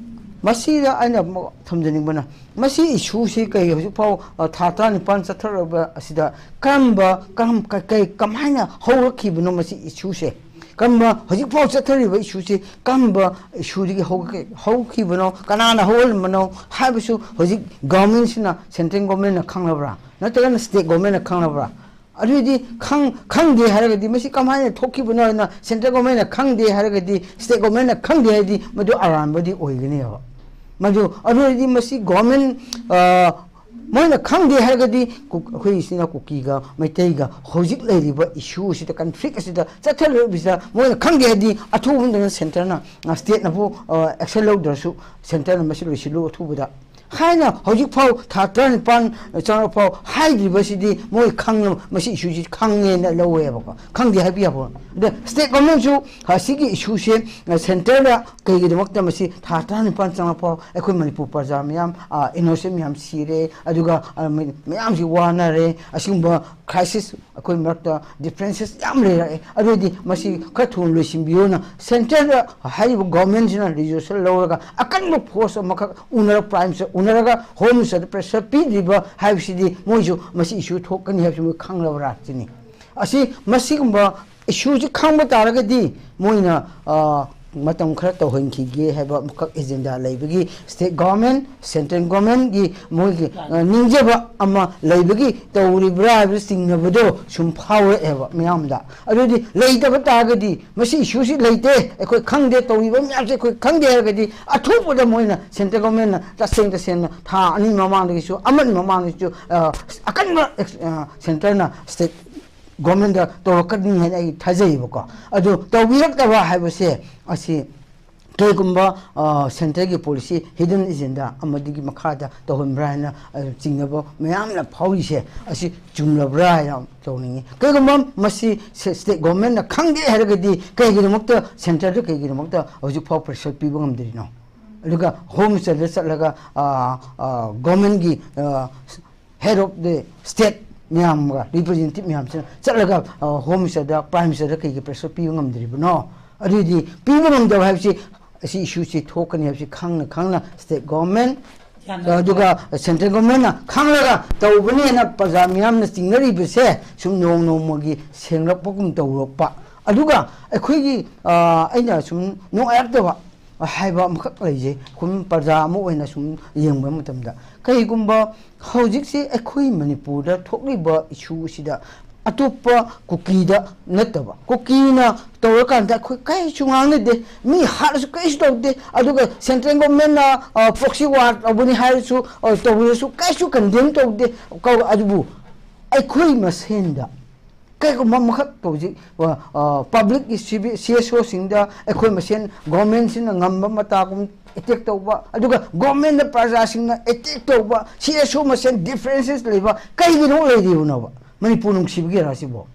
ꯃꯁꯤꯗ ꯑꯩꯅ ꯑꯃꯨꯛ ꯊꯝꯖꯅꯤꯡꯕꯅ, ꯃꯁꯤ ꯏꯁꯨꯁꯤ ꯀꯩ ꯍꯧꯖꯤꯛꯐꯥꯎ, ꯑ, ꯊꯥ ꯇꯔꯥꯅꯤꯄꯥꯟ ꯆꯠꯊꯔꯕ ꯑꯁꯤꯗ ꯀꯔꯝꯕ, ꯀꯔꯝ-, ꯀ-, ꯀꯩ, ꯀꯃꯥꯏꯅ ꯍꯧꯔꯛꯈꯤꯕꯅꯣ ꯃꯁꯤ ꯏꯁꯨꯁꯦ? ꯀꯔꯝꯕ ꯍꯧꯖꯤꯛꯐꯥꯎ ꯆꯠꯊꯔꯤꯕ ꯏꯁꯨꯁꯤ ꯀꯔꯝꯕ ꯏꯁꯨꯗꯒꯤ ꯍꯧꯒ-, ꯍꯧꯈꯤꯕꯅꯣ, ꯀꯅꯥꯅ ꯍꯧꯍꯟꯕꯅꯣ ꯍꯥꯏꯕꯁꯨ ꯍꯧꯖꯤꯛ ꯒꯣꯔꯃꯦꯟꯁꯤꯅ, ꯁꯦꯟꯇ꯭ꯔꯦꯜ ꯒꯣꯔꯃꯦꯟꯅ ꯈꯪꯂꯕ꯭ꯔꯥ? ꯅꯠꯇ꯭ꯔꯒꯅ ꯁ꯭ꯇꯦꯠ ꯒꯣꯔꯃꯦꯟꯅ ꯈꯪꯂꯕ꯭ꯔꯥ? ꯑꯗꯨꯗꯤ ꯈꯪ-, ꯈꯪꯗꯦ ꯍꯥꯏꯔꯒꯗꯤ, ꯃꯁꯤ ꯀꯃꯥꯏꯅ ꯊꯣꯛꯈꯤꯕꯅꯣ ꯍꯥꯏꯅ ꯁꯦꯟꯇ꯭ꯔꯦꯜ ꯒꯣꯔꯃꯦꯟꯅ ꯈꯪꯗꯦ ꯍꯥꯏꯔꯒꯗꯤ, ꯁ꯭ꯇꯦꯠ ꯒꯣꯔꯃꯦꯟꯅ ꯈꯪꯗꯦ ꯍꯥꯏꯔꯗꯤ ꯃꯗꯨ ꯑꯔꯥꯟꯕꯗꯤ ꯑꯣꯏꯒꯅꯦꯕ꯫ ꯃꯗꯨ, ꯑꯗꯨ ꯑꯣꯏꯔꯗꯤ ꯃꯁꯤ ꯒꯣꯔꯃꯦꯟ, ꯑ, ꯃꯣꯏꯅ ꯈꯪꯗꯦ ꯍꯥꯏꯔꯒꯗꯤ ꯀꯨ-, ꯑꯩꯈꯣꯏ ꯏꯆꯤꯟ ꯏꯅꯥꯎ ꯀꯨꯀꯤꯒ ꯃꯩꯇꯩꯒ ꯍꯧꯖꯤꯛ ꯂꯩꯔꯤꯕ ꯏꯁꯨ ꯑꯁꯤꯗ, ꯀꯟꯐ꯭ꯂꯤꯛ ꯑꯁꯤꯗ ꯆꯠꯊꯔꯤꯕꯁꯤꯗ ꯃꯣꯏꯅ ꯈꯪꯗꯦ ꯍꯥꯏꯔꯗꯤ ꯑꯊꯨꯕ ꯃꯇꯝꯗ ꯁꯦꯟꯇꯔꯅ, ꯑ, ꯁ꯭ꯇꯦꯠꯅꯕꯨ, ꯑ, ꯑꯦꯛꯁꯟ ꯂꯧꯗ꯭ꯔꯁꯨ ꯁꯦꯟꯇꯔꯅ ꯃꯁꯤ ꯂꯣꯏꯁꯤꯜꯂꯨ ꯑꯊꯨꯕꯗ ꯍꯥꯏꯅ ꯍꯧꯖꯤꯛꯐꯥꯎ ꯊꯥ ꯇꯔꯥꯅꯤꯄꯥꯟ ꯆꯪꯉꯛꯐꯥꯎ ꯍꯥꯏꯗ꯭ꯔꯤꯕꯁꯤꯗꯤ ꯃꯣꯏ ꯈꯪꯅ-, ꯃꯁꯤ ꯏꯁꯨꯁꯤ ꯈꯪꯉꯦꯅ ꯂꯧꯋꯦꯕꯀꯣ꯫ ꯈꯪꯗꯦ ꯍꯥꯏꯕ ꯌꯥꯕ꯫ ꯑꯗ ꯁ꯭ꯇꯦꯠ ꯒꯣꯔꯃꯦꯟꯁꯨ, ꯑ, ꯁꯤꯒꯤ ꯏꯁꯨꯁꯦ, ꯑ, ꯁꯦꯟꯇꯔꯗ ꯀꯩꯒꯤꯗꯃꯛꯇ ꯃꯁꯤ ꯊꯥ ꯇꯔꯥꯅꯤꯄꯥꯟ ꯆꯪꯉꯛꯐꯥꯎ ꯑꯩꯈꯣꯏ ꯃꯅꯤꯄꯨꯔ ꯄ꯭ꯔꯖꯥ ꯃꯌꯥꯝ, ꯑ, ꯏꯅꯣꯁꯦꯟ ꯃꯌꯥꯝ ꯁꯤꯔꯦ, ꯑꯗꯨꯒ, ꯑ, ꯃ-, ꯃꯌꯥꯝꯁꯤ ꯋꯥꯅꯔꯦ, ꯑꯁꯤꯒꯨꯝꯕ ꯈ꯭ꯔꯥꯏꯁꯤꯁ ꯑꯩꯈꯣꯏ ꯃꯔꯛꯇ ꯗꯤꯐ꯭ꯔꯦꯟꯁꯦꯁ ꯌꯥꯝ ꯂꯩꯔꯛꯑꯦ, ꯑꯗꯨꯑꯣꯏꯗꯤ ꯃꯁꯤ ꯈꯔ ꯊꯨꯅ ꯂꯣꯏꯁꯤꯟꯕꯤꯌꯣꯅ ꯁꯦꯟꯇꯔꯗ ꯍꯥꯏꯔꯤꯕ ꯒꯣꯔꯃꯦꯟꯁꯤꯅ ꯔꯤꯖꯣꯂꯨꯁꯟ ꯂꯧꯔꯒ ꯑꯀꯟꯕ ꯐꯣꯔꯁ ꯑꯃꯈꯛ ꯎꯅꯔꯒ ꯄ꯭ꯔꯥꯏꯝ ꯃꯤꯅꯤꯁꯇꯔ ꯎꯅꯔꯒ ꯍꯣꯝ ꯃꯤꯅꯤꯁꯇꯔꯗ ꯄ꯭ꯔꯦꯁꯔ ꯄꯤꯗ꯭ꯔꯤꯕ ꯍꯥꯏꯕꯁꯤꯗꯤ ꯃꯣꯏꯁꯨ ꯃꯁꯤ ꯏꯁꯨ ꯊꯣꯛꯀꯅꯤ ꯍꯥꯏꯕꯁꯤ ꯃꯣꯏ ꯈꯪꯂꯕ꯭ꯔꯥ ꯁꯤꯅꯤ꯫ ꯑꯁꯤ ꯃꯁꯤꯒꯨꯝꯕ ꯏꯁꯨꯁꯤ ꯈꯪꯕ ꯇꯥꯔꯒꯗꯤ ꯃꯣꯏꯅ, ꯑ, ꯃꯇꯝ ꯈꯔ ꯇꯧꯍꯟꯈꯤꯒꯦ ꯍꯥꯏꯕ ꯑꯃꯈꯛ ꯑꯦꯖꯦꯟꯗꯥ ꯂꯩꯕꯒꯤ, ꯁ꯭ꯇꯦꯠ ꯒꯣꯔꯃꯦꯟ, ꯁꯦꯟꯇ꯭ꯔꯦꯜ ꯒꯣꯔꯃꯦꯟꯒꯤ ꯃꯣꯏꯒꯤ ꯑ, ꯅꯤꯡꯖꯕ ꯑꯃ ꯂꯩꯕꯒꯤ ꯇꯧꯔꯤꯕ꯭ꯔꯥ ꯍꯥꯏꯕ ꯆꯤꯡꯅꯕꯗꯣ ꯁꯨꯝ ꯐꯥꯎꯔꯛꯑꯦꯕ ꯃꯤꯌꯥꯝꯗ꯫ ꯑꯗꯨꯗꯤ ꯂꯩꯇꯕ ꯇꯥꯔꯒꯗꯤ, ꯃꯁꯤ ꯏꯁꯨꯁꯤ ꯂꯩꯇꯦ, ꯑꯩꯈꯣꯏ ꯈꯪꯗꯦ, ꯇꯧꯔꯤꯕ ꯃꯌꯥꯝꯁꯦ ꯑꯩꯈꯣꯏ ꯈꯪꯗꯦ ꯍꯥꯏꯔꯒꯗꯤ, ꯑꯊꯨꯕꯗ ꯃꯣꯏꯅ, ꯁꯦꯟꯇ꯭ꯔꯦꯜ ꯒꯣꯔꯃꯦꯟꯅ ꯇꯁꯦꯡ ꯇꯁꯦꯡꯅ ꯊꯥ ꯑꯅꯤ ꯃꯃꯥꯡꯗꯒꯤꯁꯨ, ꯑꯃꯅꯤ ꯃꯃꯥꯡꯗꯒꯤꯁꯨ, ꯑ, ꯑꯀꯟꯕ ꯑꯦꯛꯁ-, ꯑ, ꯁꯦꯟꯇꯔꯅ ꯁ꯭ꯇꯦꯠ ꯒꯣꯔꯃꯦꯟꯗ ꯇꯧꯔꯛꯀꯅꯤ ꯍꯥꯏꯅ ꯑꯩ ꯊꯥꯖꯩꯌꯦꯕꯀꯣ꯫ ꯑꯗꯨ ꯇꯧꯕꯤꯔꯛꯇꯕ ꯍꯥꯏꯕꯁꯦ ꯑꯁꯤ ꯀꯩꯒꯨꯝꯕ, ꯑ, ꯁꯦꯟꯇꯔꯒꯤ ꯄꯣꯂꯤꯁꯤ ꯍꯤꯗꯟ ꯑꯦꯖꯦꯟꯗꯥ ꯑꯃꯗꯒꯤ ꯃꯈꯥꯗ ꯇꯧꯍꯟꯕ꯭ꯔꯥ ꯍꯥꯏꯅ, ꯑ, ꯆꯤꯡꯅꯕ ꯃꯌꯥꯝꯅ ꯐꯥꯎꯔꯤꯁꯦ ꯑꯁꯤ ꯆꯨꯝꯂꯕ꯭ꯔꯥ ꯍꯥꯏꯅ ꯇꯧꯅꯤꯡꯉꯤ꯫ ꯀꯩꯒꯨꯝꯕ ꯃꯁꯤ ꯁꯦ-, ꯁ꯭ꯇꯦꯠ ꯒꯣꯔꯃꯦꯟꯅ ꯈꯪꯗꯦ ꯍꯥꯏꯔꯒꯗꯤ, ꯀꯩꯒꯤꯗꯃꯛꯇ ꯁꯦꯟꯇꯔꯗ ꯀꯩꯒꯤꯗꯃꯛꯇ ꯍꯧꯖꯤꯛꯐꯥꯎ ꯄ꯭ꯔꯦꯁꯔ ꯄꯤꯕ ꯉꯝꯗ꯭ꯔꯤꯅꯣ? ꯑꯗꯨꯒ ꯍꯣꯝ ꯃꯤꯅꯤꯁꯇꯔꯗ ꯆꯠꯂꯒ, ꯑ, ꯑ, ꯒꯣꯔꯃꯦꯟꯒꯤ, ꯑ, head of the state ꯃꯌꯥꯝꯒ, ꯔꯤꯄ꯭ꯔꯖꯦꯟꯇꯦꯇꯤꯚ ꯃꯌꯥꯝꯁꯤꯅ ꯆꯠꯂꯒ, ꯑ, ꯍꯣꯝ ꯃꯤꯅꯤꯁꯇꯔꯗ, ꯄ꯭ꯔꯥꯏꯝ ꯃꯤꯅꯤꯁꯇꯔꯗ ꯀꯩꯒꯤ ꯄ꯭ꯔꯦꯁꯔ ꯄꯤꯕ ꯉꯝꯗ꯭ꯔꯤꯕꯅꯣ? ꯑꯗꯨꯏꯗꯤ ꯄꯤꯕ ꯉꯝꯗꯕ ꯍꯥꯏꯕꯁꯤ, ꯑꯁꯤ ꯏꯁꯨꯁꯤ ꯊꯣꯛꯀꯅꯤ ꯍꯥꯏꯕꯁꯤ ꯈꯪꯅ ꯈꯪꯅ ꯁ꯭ꯇꯦꯠ ꯒꯣꯔꯃꯦꯟ, ꯌꯥꯅꯗꯕ꯫ ꯑꯗꯨꯒ ꯁꯦꯟꯇ꯭ꯔꯦꯜ ꯒꯣꯔꯃꯦꯟꯅ ꯈꯪꯂꯒ ꯇꯧꯕꯅꯦꯅ ꯄ꯭ꯔꯖꯥ ꯃꯤꯌꯥꯝꯅ ꯆꯤꯡꯅꯔꯤꯕꯁꯦ ꯁꯨꯝ ꯅꯣꯡ ꯅꯣꯡꯃꯒꯤ ꯁꯦꯡꯂꯛꯄꯒꯨꯝ ꯇꯧꯔꯛꯄ꯫ ꯑꯗꯨꯒ ꯑꯩꯈꯣꯏꯒꯤ, ꯑ, ꯑꯩꯅ ꯁꯨꯝ ꯅꯨꯡꯉꯥꯏꯔꯛꯇꯕ ꯍꯥꯏꯕ ꯑꯃꯈꯛ ꯂꯩꯖꯩ꯫ ꯁꯨꯝ ꯄ꯭ꯔꯖꯥ ꯑꯃ ꯑꯣꯏꯅ ꯁꯨꯝ ꯌꯦꯡꯕ ꯃꯇꯝꯗ, ꯀꯔꯤꯒꯨꯝꯕ ꯍꯧꯖꯤꯛꯁꯤ ꯑꯩꯈꯣꯏ ꯃꯅꯤꯄꯨꯔꯗ ꯊꯣꯛꯂꯤꯕ ꯏꯁꯨ ꯑꯁꯤꯗ ꯑꯇꯣꯞꯄ ꯀꯨꯀꯤꯗ ꯅꯠꯇꯕ, ꯀꯨꯀꯤꯅ ꯇꯧꯔꯀꯥꯟꯗ ꯑꯩꯈꯣꯏ ꯀꯔꯤꯁꯨ ꯉꯥꯡꯅꯗꯦ, ꯃꯤ ꯍꯥꯠꯂꯁꯨ ꯀꯔꯤꯁꯨ ꯇꯧꯗꯦ, ꯑꯗꯨꯒ ꯁꯦꯟꯇ꯭ꯔꯦꯜ ꯒꯣꯔꯃꯦꯟꯅ, ꯑ, proxy war ꯇꯧꯕꯅꯤ ꯍꯥꯏꯔꯁꯨ, ꯑ, ꯇꯧꯔꯁꯨ ꯀꯔꯤꯁꯨ ꯀꯟꯗꯦꯝ ꯇꯧꯗꯦ꯫ ꯀꯧ-, ꯑꯗꯨꯕꯨ ꯑꯩꯈꯣꯏ ꯃꯁꯦꯟꯗ ꯀꯩꯒꯨꯝꯕ ꯑꯃꯈꯛ ꯍꯧꯖꯤꯛ, ꯑ, ꯑ, ꯄꯕ꯭ꯂꯤꯛꯀꯤ ꯁꯤ ꯕꯤ-, ꯁꯤ ꯑꯦꯁ ꯑꯣꯁꯤꯡꯗ ꯑꯩꯈꯣꯏ ꯃꯁꯦꯟ ꯒꯣꯔꯃꯦꯟꯁꯤꯅ ꯉꯝꯕ ꯃꯇꯥꯒꯨꯝ ꯑꯦꯇꯦꯛ ꯇꯧꯕ, ꯑꯗꯨꯒ ꯒꯣꯔꯃꯦꯟꯗ ꯄ꯭ꯔꯖꯥꯁꯤꯡꯅ ꯑꯦꯇꯦꯛ ꯇꯧꯕ, ꯁꯤ ꯑꯦꯁ ꯑꯣ ꯃꯁꯦꯟ ꯗꯤꯐ꯭ꯔꯦꯟꯁꯦꯁ ꯂꯩꯕ ꯀꯩꯒꯤꯅꯣ ꯂꯩꯔꯤꯕꯅꯣꯕ? ꯃꯅꯤꯄꯨꯔ ꯅꯨꯡꯁꯤꯕꯒꯤꯔꯥ ꯁꯤꯕꯣ?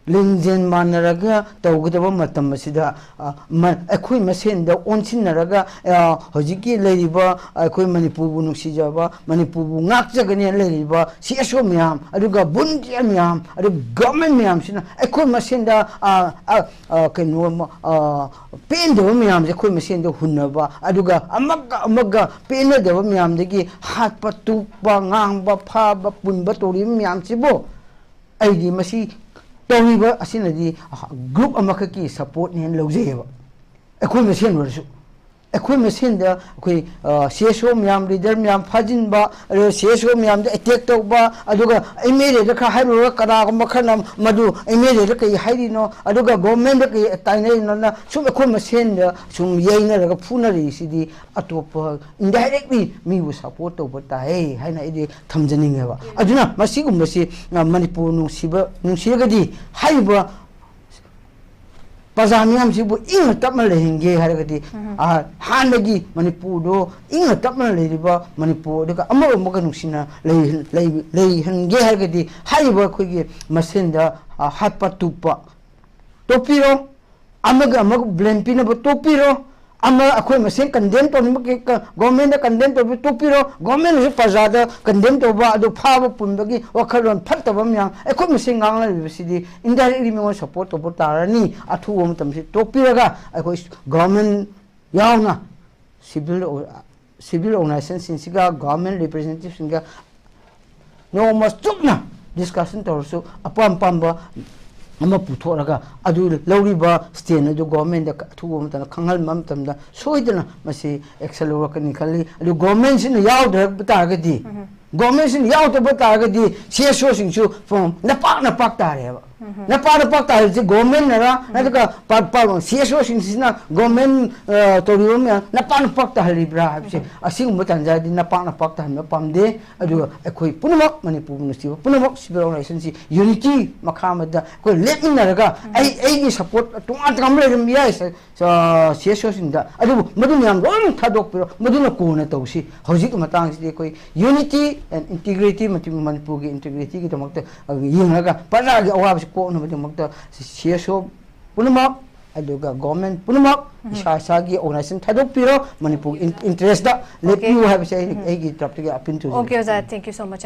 ꯂꯤꯡꯖꯦꯜ ꯃꯥꯟꯅꯔꯒ ꯇꯧꯒꯗꯕ ꯃꯇꯝ ꯑꯁꯤꯗ, ꯑ, ꯃ-, ꯑꯩꯈꯣꯏ ꯃꯁꯦꯟꯗ ꯑꯣꯟꯁꯤꯟꯅꯔꯒ, ꯑ, ꯍꯧꯖꯤꯛꯀꯤ ꯂꯩꯔꯤꯕ ꯑꯩꯈꯣꯏ ꯃꯅꯤꯄꯨꯔꯕꯨ ꯅꯨꯡꯁꯤꯖꯕ, ꯃꯅꯤꯄꯨꯔꯕꯨ ꯉꯥꯛꯆꯒꯅꯦꯅ ꯂꯩꯔꯤꯕ ꯁꯤ ꯑꯦꯁ ꯑꯣ ꯃꯌꯥꯝ, ꯑꯗꯨꯒ ꯚꯣꯂꯨꯟꯇꯤꯌꯔ ꯃꯌꯥꯝ, ꯑꯗꯨꯒ ꯒꯚꯔꯟꯃꯦꯟ ꯃꯌꯥꯝꯁꯤꯅ ꯑꯩꯈꯣꯏ ꯃꯁꯦꯟꯗ, ꯑ, ꯑ, ꯑ, ꯀꯩꯅꯣ, ꯑ, ꯄꯦꯟꯗꯕ ꯃꯌꯥꯝꯁꯦ ꯑꯩꯈꯣꯏ ꯃꯁꯦꯟꯗ ꯍꯨꯟꯅꯕ, ꯑꯗꯨꯒ ꯑꯃꯒ ꯑꯃꯒ ꯄꯦꯟꯅꯗꯕ ꯃꯌꯥꯝꯗꯒꯤ ꯍꯥꯠꯄ, ꯇꯨꯞꯄ, ꯉꯥꯡꯕ, ꯐꯥꯕ, ꯄꯨꯟꯕ ꯇꯧꯔꯤꯕ ꯃꯌꯥꯝꯁꯤꯕꯨ ꯑꯩꯗꯤ ꯃꯁꯤ ꯇꯧꯔꯤꯕ ꯑꯁꯤꯅꯗꯤ ꯒ꯭ꯔꯨꯞ ꯑꯃꯈꯛꯀꯤ ꯁꯄꯣꯔꯠꯅꯦꯅ ꯂꯧꯖꯩꯌꯦꯕ꯫ ꯑꯩꯈꯣꯏ ꯃꯁꯦꯟ ꯑꯣꯏꯔꯁꯨ, ꯑꯩꯈꯣꯏ ꯃꯁꯦꯟꯗ ꯑꯩꯈꯣꯏ ꯁꯤ ꯑꯦꯁ ꯑꯣ ꯃꯌꯥꯝ, ꯂꯤꯗꯔ ꯃꯌꯥꯝ ꯐꯥꯖꯤꯟꯕ, ꯑꯗꯨꯒ ꯁꯤ ꯑꯦꯁ ꯑꯣ ꯃꯌꯥꯝꯗ ꯑꯦꯇꯦꯛ ꯇꯧꯕ, ꯑꯗꯨꯒ ꯑꯦꯝ ꯑꯦꯜ ꯑꯦꯗ ꯈꯔ ꯍꯥꯏꯔꯨꯔꯒ ꯀꯅꯥꯒꯨꯝꯕ ꯈꯔꯅ ꯃꯗꯨ ꯑꯦꯝ ꯑꯦꯜ ꯑꯦꯗ ꯀꯩ ꯍꯥꯏꯔꯤꯅꯣ, ꯑꯗꯨꯒ ꯒꯣꯔꯃꯦꯟꯗ ꯀꯩ ꯇꯥꯏꯅꯔꯤꯅꯣꯅ ꯁꯨꯝ ꯑꯩꯈꯣꯏ ꯃꯁꯦꯟꯗ ꯁꯨꯝ ꯌꯩꯅꯔꯒ ꯐꯨꯅꯔꯤꯁꯤꯗꯤ ꯑꯇꯣꯞꯄ ꯏꯟꯗꯥꯏꯔꯦꯛꯂꯤ ꯃꯤꯕꯨ ꯁꯄꯣꯔꯠ ꯇꯧꯕ ꯇꯥꯏ ꯍꯥꯏꯅ ꯑꯩꯗꯤ ꯊꯝꯖꯅꯤꯡꯉꯦꯕ꯫ ꯑꯗꯨꯅ ꯃꯁꯤꯒꯨꯝꯕꯁꯤ, ꯑ, ꯃꯅꯤꯄꯨꯔ ꯅꯨꯡꯁꯤꯕ, ꯅꯨꯡꯁꯤꯔꯒꯗꯤ ꯍꯥꯏꯔꯤꯕ ꯄ꯭ꯔꯖꯥ ꯃꯤꯌꯥꯝꯁꯤꯕꯨ ꯏꯪꯅ ꯇꯞꯅ ꯂꯩꯍꯟꯒꯦ ꯍꯥꯏꯔꯒꯗꯤ, ꯎꯝ꯫ ꯑ, ꯍꯥꯟꯅꯒꯤ ꯃꯅꯤꯄꯨꯔꯗꯣ ꯏꯪꯅ ꯇꯞꯅ ꯂꯩꯔꯤꯕ ꯃꯅꯤꯄꯨꯔ, ꯑꯗꯨꯒ ꯑꯃꯒ ꯑꯃꯒ ꯅꯨꯡꯁꯤꯅ ꯂꯩ-, ꯂꯩ-, ꯂꯩꯍꯟꯒꯦ ꯍꯥꯏꯔꯒꯗꯤ ꯍꯥꯏꯔꯤꯕ ꯑꯩꯈꯣꯏꯒꯤ ꯃꯁꯦꯟꯗ, ꯑ, ꯍꯥꯠꯄ ꯇꯨꯞꯄ ꯇꯣꯛꯄꯤꯔꯣ, ꯑꯃꯒ ꯑꯃꯒ ꯕ꯭ꯂꯦꯝ ꯄꯤꯅꯕ ꯇꯣꯛꯄꯤꯔꯣ, ꯑꯃ ꯑꯩꯈꯣꯏ ꯃꯁꯦꯟ ꯀꯟꯗꯦꯝ ꯇꯧꯅꯤꯡꯕ ꯀ-, ꯀ-, ꯒꯣꯔꯃꯦꯟꯗ ꯀꯟꯗꯦꯝ ꯇꯧꯕ ꯇꯣꯛꯄꯤꯔꯣ, ꯒꯣꯔꯃꯦꯟꯅꯁꯨ ꯄ꯭ꯔꯖꯥꯗ ꯀꯟꯗꯦꯝ ꯇꯧꯕ, ꯑꯗꯨ ꯐꯥꯕ ꯄꯨꯟꯕꯒꯤ ꯋꯥꯈꯜꯂꯣꯟ ꯐꯠꯇꯕ ꯃꯌꯥꯝ ꯑꯩꯈꯣꯏ ꯃꯁꯦꯟ ꯉꯥꯡꯅꯔꯤꯕꯁꯤꯗꯤ ꯏꯟꯗꯥꯏꯔꯦꯛꯂꯤ ꯃꯤꯉꯣꯟꯗ ꯁꯄꯣꯔꯠ ꯇꯧꯕ ꯇꯥꯔꯅꯤ꯫ ꯑꯊꯨꯕ ꯃꯇꯝꯁꯤ ꯇꯣꯛꯄꯤꯔꯒ ꯑꯩꯈꯣꯏ ꯒꯣꯔꯃꯦꯟ ꯌꯥꯎꯅ ꯁꯤꯚꯤꯜ ꯑꯣ-, ꯁꯤꯚꯤꯜ ꯑꯣꯔꯒꯅꯥꯏꯖꯦꯁꯟꯁꯤꯡꯁꯤꯒ ꯒꯣꯔꯃꯦꯟ ꯔꯤꯄ꯭ꯔꯖꯦꯟꯇꯦꯇꯤꯚꯁꯤꯡꯒ ꯅꯣꯡꯃ ꯆꯨꯞꯅ ꯗꯤꯁꯀꯁꯟ ꯇꯧꯔꯁꯨ ꯑꯄꯥꯝ ꯑꯄꯥꯝꯕ ꯑꯃ ꯄꯨꯊꯣꯛꯂꯒ ꯑꯗꯨ ꯂꯧꯔꯤꯕ ꯁ꯭ꯇꯦꯟ ꯑꯗꯨ ꯒꯣꯔꯃꯦꯟꯗ ꯑꯊꯨꯕ ꯃꯇꯝꯗ ꯈꯪꯍꯟꯕ ꯃꯇꯝꯗ ꯁꯣꯏꯗꯅ ꯃꯁꯤ ꯑꯦꯛꯁꯟ ꯂꯧꯔꯛꯀꯅꯤ ꯈꯜꯂꯤ꯫ ꯑꯗꯨ ꯒꯣꯔꯃꯦꯟꯁꯤꯅ ꯌꯥꯎꯗꯕ ꯇꯥꯔꯒꯗꯤ, ꯎꯝ꯫ ꯒꯣꯔꯃꯦꯟꯁꯤꯅ ꯌꯥꯎꯗꯕ ꯇꯥꯔꯒꯗꯤ ꯁꯤ ꯑꯦꯁ ꯑꯣꯁꯤꯡꯁꯨ ꯅꯄꯥꯛ ꯅꯄꯥꯛ ꯇꯥꯔꯦꯕ꯫ ꯎꯝ꯫ ꯅꯄꯥꯛ ꯅꯄꯥꯛ ꯇꯥꯔꯤꯁꯦ ꯒꯣꯔꯃꯦꯟꯅꯔ, ꯎꯝ꯫ ꯅꯠꯇ꯭ꯔꯒ ꯄ-, ꯄ-, ꯁꯤ ꯑꯦꯁ ꯑꯣꯁꯤꯡꯁꯤꯅ ꯒꯣꯔꯃꯦꯟ, ꯑ, ꯇꯧꯔꯤꯕ ꯃꯌꯥꯝ ꯅꯄꯥꯛ ꯅꯄꯥꯛ ꯇꯥꯍꯜꯂꯤꯕ꯭ꯔꯥ ꯍꯥꯏꯕꯁꯦ, ꯎꯝ꯫ ꯑꯁꯤꯒꯨꯝꯕ ꯇꯥꯟꯖꯥꯗꯤ ꯅꯄꯥꯛ ꯅꯄꯥꯛ ꯇꯥꯍꯟꯕ ꯄꯥꯝꯗꯦ꯫ ꯑꯗꯨꯒ ꯑꯩꯈꯣꯏ ꯄꯨꯝꯅꯃꯛ ꯃꯅꯤꯄꯨꯔꯕꯨ ꯅꯨꯡꯁꯤꯕ ꯄꯨꯝꯅꯃꯛ ꯁꯤꯚꯤꯜ ꯑꯣꯔꯒꯅꯥꯏꯖꯦꯁꯟꯁꯤ ꯌꯨꯅꯤꯇꯤ ꯃꯈꯥ ꯑꯃꯗ ꯑꯩꯈꯣꯏ ꯂꯦꯞꯃꯤꯟꯅꯔꯒ, ꯎꯝ꯫ ꯑꯩ, ꯑꯩꯒꯤ ꯁꯄꯣꯔꯠ ꯇꯣꯉꯥꯟ ꯇꯣꯉꯥꯟꯕ ꯂꯩꯔꯝꯕ ꯌꯥꯏ, ꯁ-, ꯁ-, ꯁꯤ ꯑꯦꯁ ꯑꯣꯁꯤꯡꯗ, ꯑꯗꯨꯕꯨ ꯃꯗꯨ ꯃꯌꯥꯝ ꯂꯣꯏꯅ ꯊꯥꯗꯣꯛꯄꯤꯔꯣ, ꯃꯗꯨꯅ ꯀꯣꯟꯅ ꯇꯧꯁꯤ꯫ ꯍꯧꯖꯤꯛꯀꯤ ꯃꯇꯥꯡꯁꯤꯗꯤ ꯑꯩꯈꯣꯏ unity and integrity, ꯃꯇꯤꯛ ꯃꯅꯤꯄꯨꯔꯒꯤ ꯏꯟꯇꯤꯒ꯭ꯔꯤꯇꯤꯒꯤꯗꯃꯛꯇ, ꯑ, ꯌꯦꯡꯂꯒ ꯄ꯭ꯔꯖꯥꯒꯤ ꯑꯋꯥꯕꯁꯤ ꯀꯣꯛꯅꯕꯒꯤꯗꯃꯛꯇ ꯁꯤ ꯑꯦꯁ ꯑꯣ ꯄꯨꯝꯅꯃꯛ, ꯑꯗꯨꯒ ꯒꯣꯔꯃꯦꯟ ꯄꯨꯝꯅꯃꯛ, ꯎꯝ꯫ ꯏꯁꯥ ꯏꯁꯥꯒꯤ ꯑꯣꯔꯒꯅꯥꯏꯖꯦꯁꯟ ꯊꯥꯗꯣꯛꯄꯤꯔꯣ, ꯃꯅꯤꯄꯨꯔ ꯏꯟ-, ꯏꯟꯇꯔꯦꯁꯇ ꯂꯦꯞꯄꯤꯌꯨ ꯍꯥꯏꯕꯁꯦ ꯑꯩ, ꯎꯝ꯫ ꯑꯩꯒꯤ ꯇꯔꯞꯇꯒꯤ ꯑꯄꯤꯜ ꯇꯧꯖꯔꯤ꯫ Okay, ꯑꯣꯖꯥ, thank you so much꯫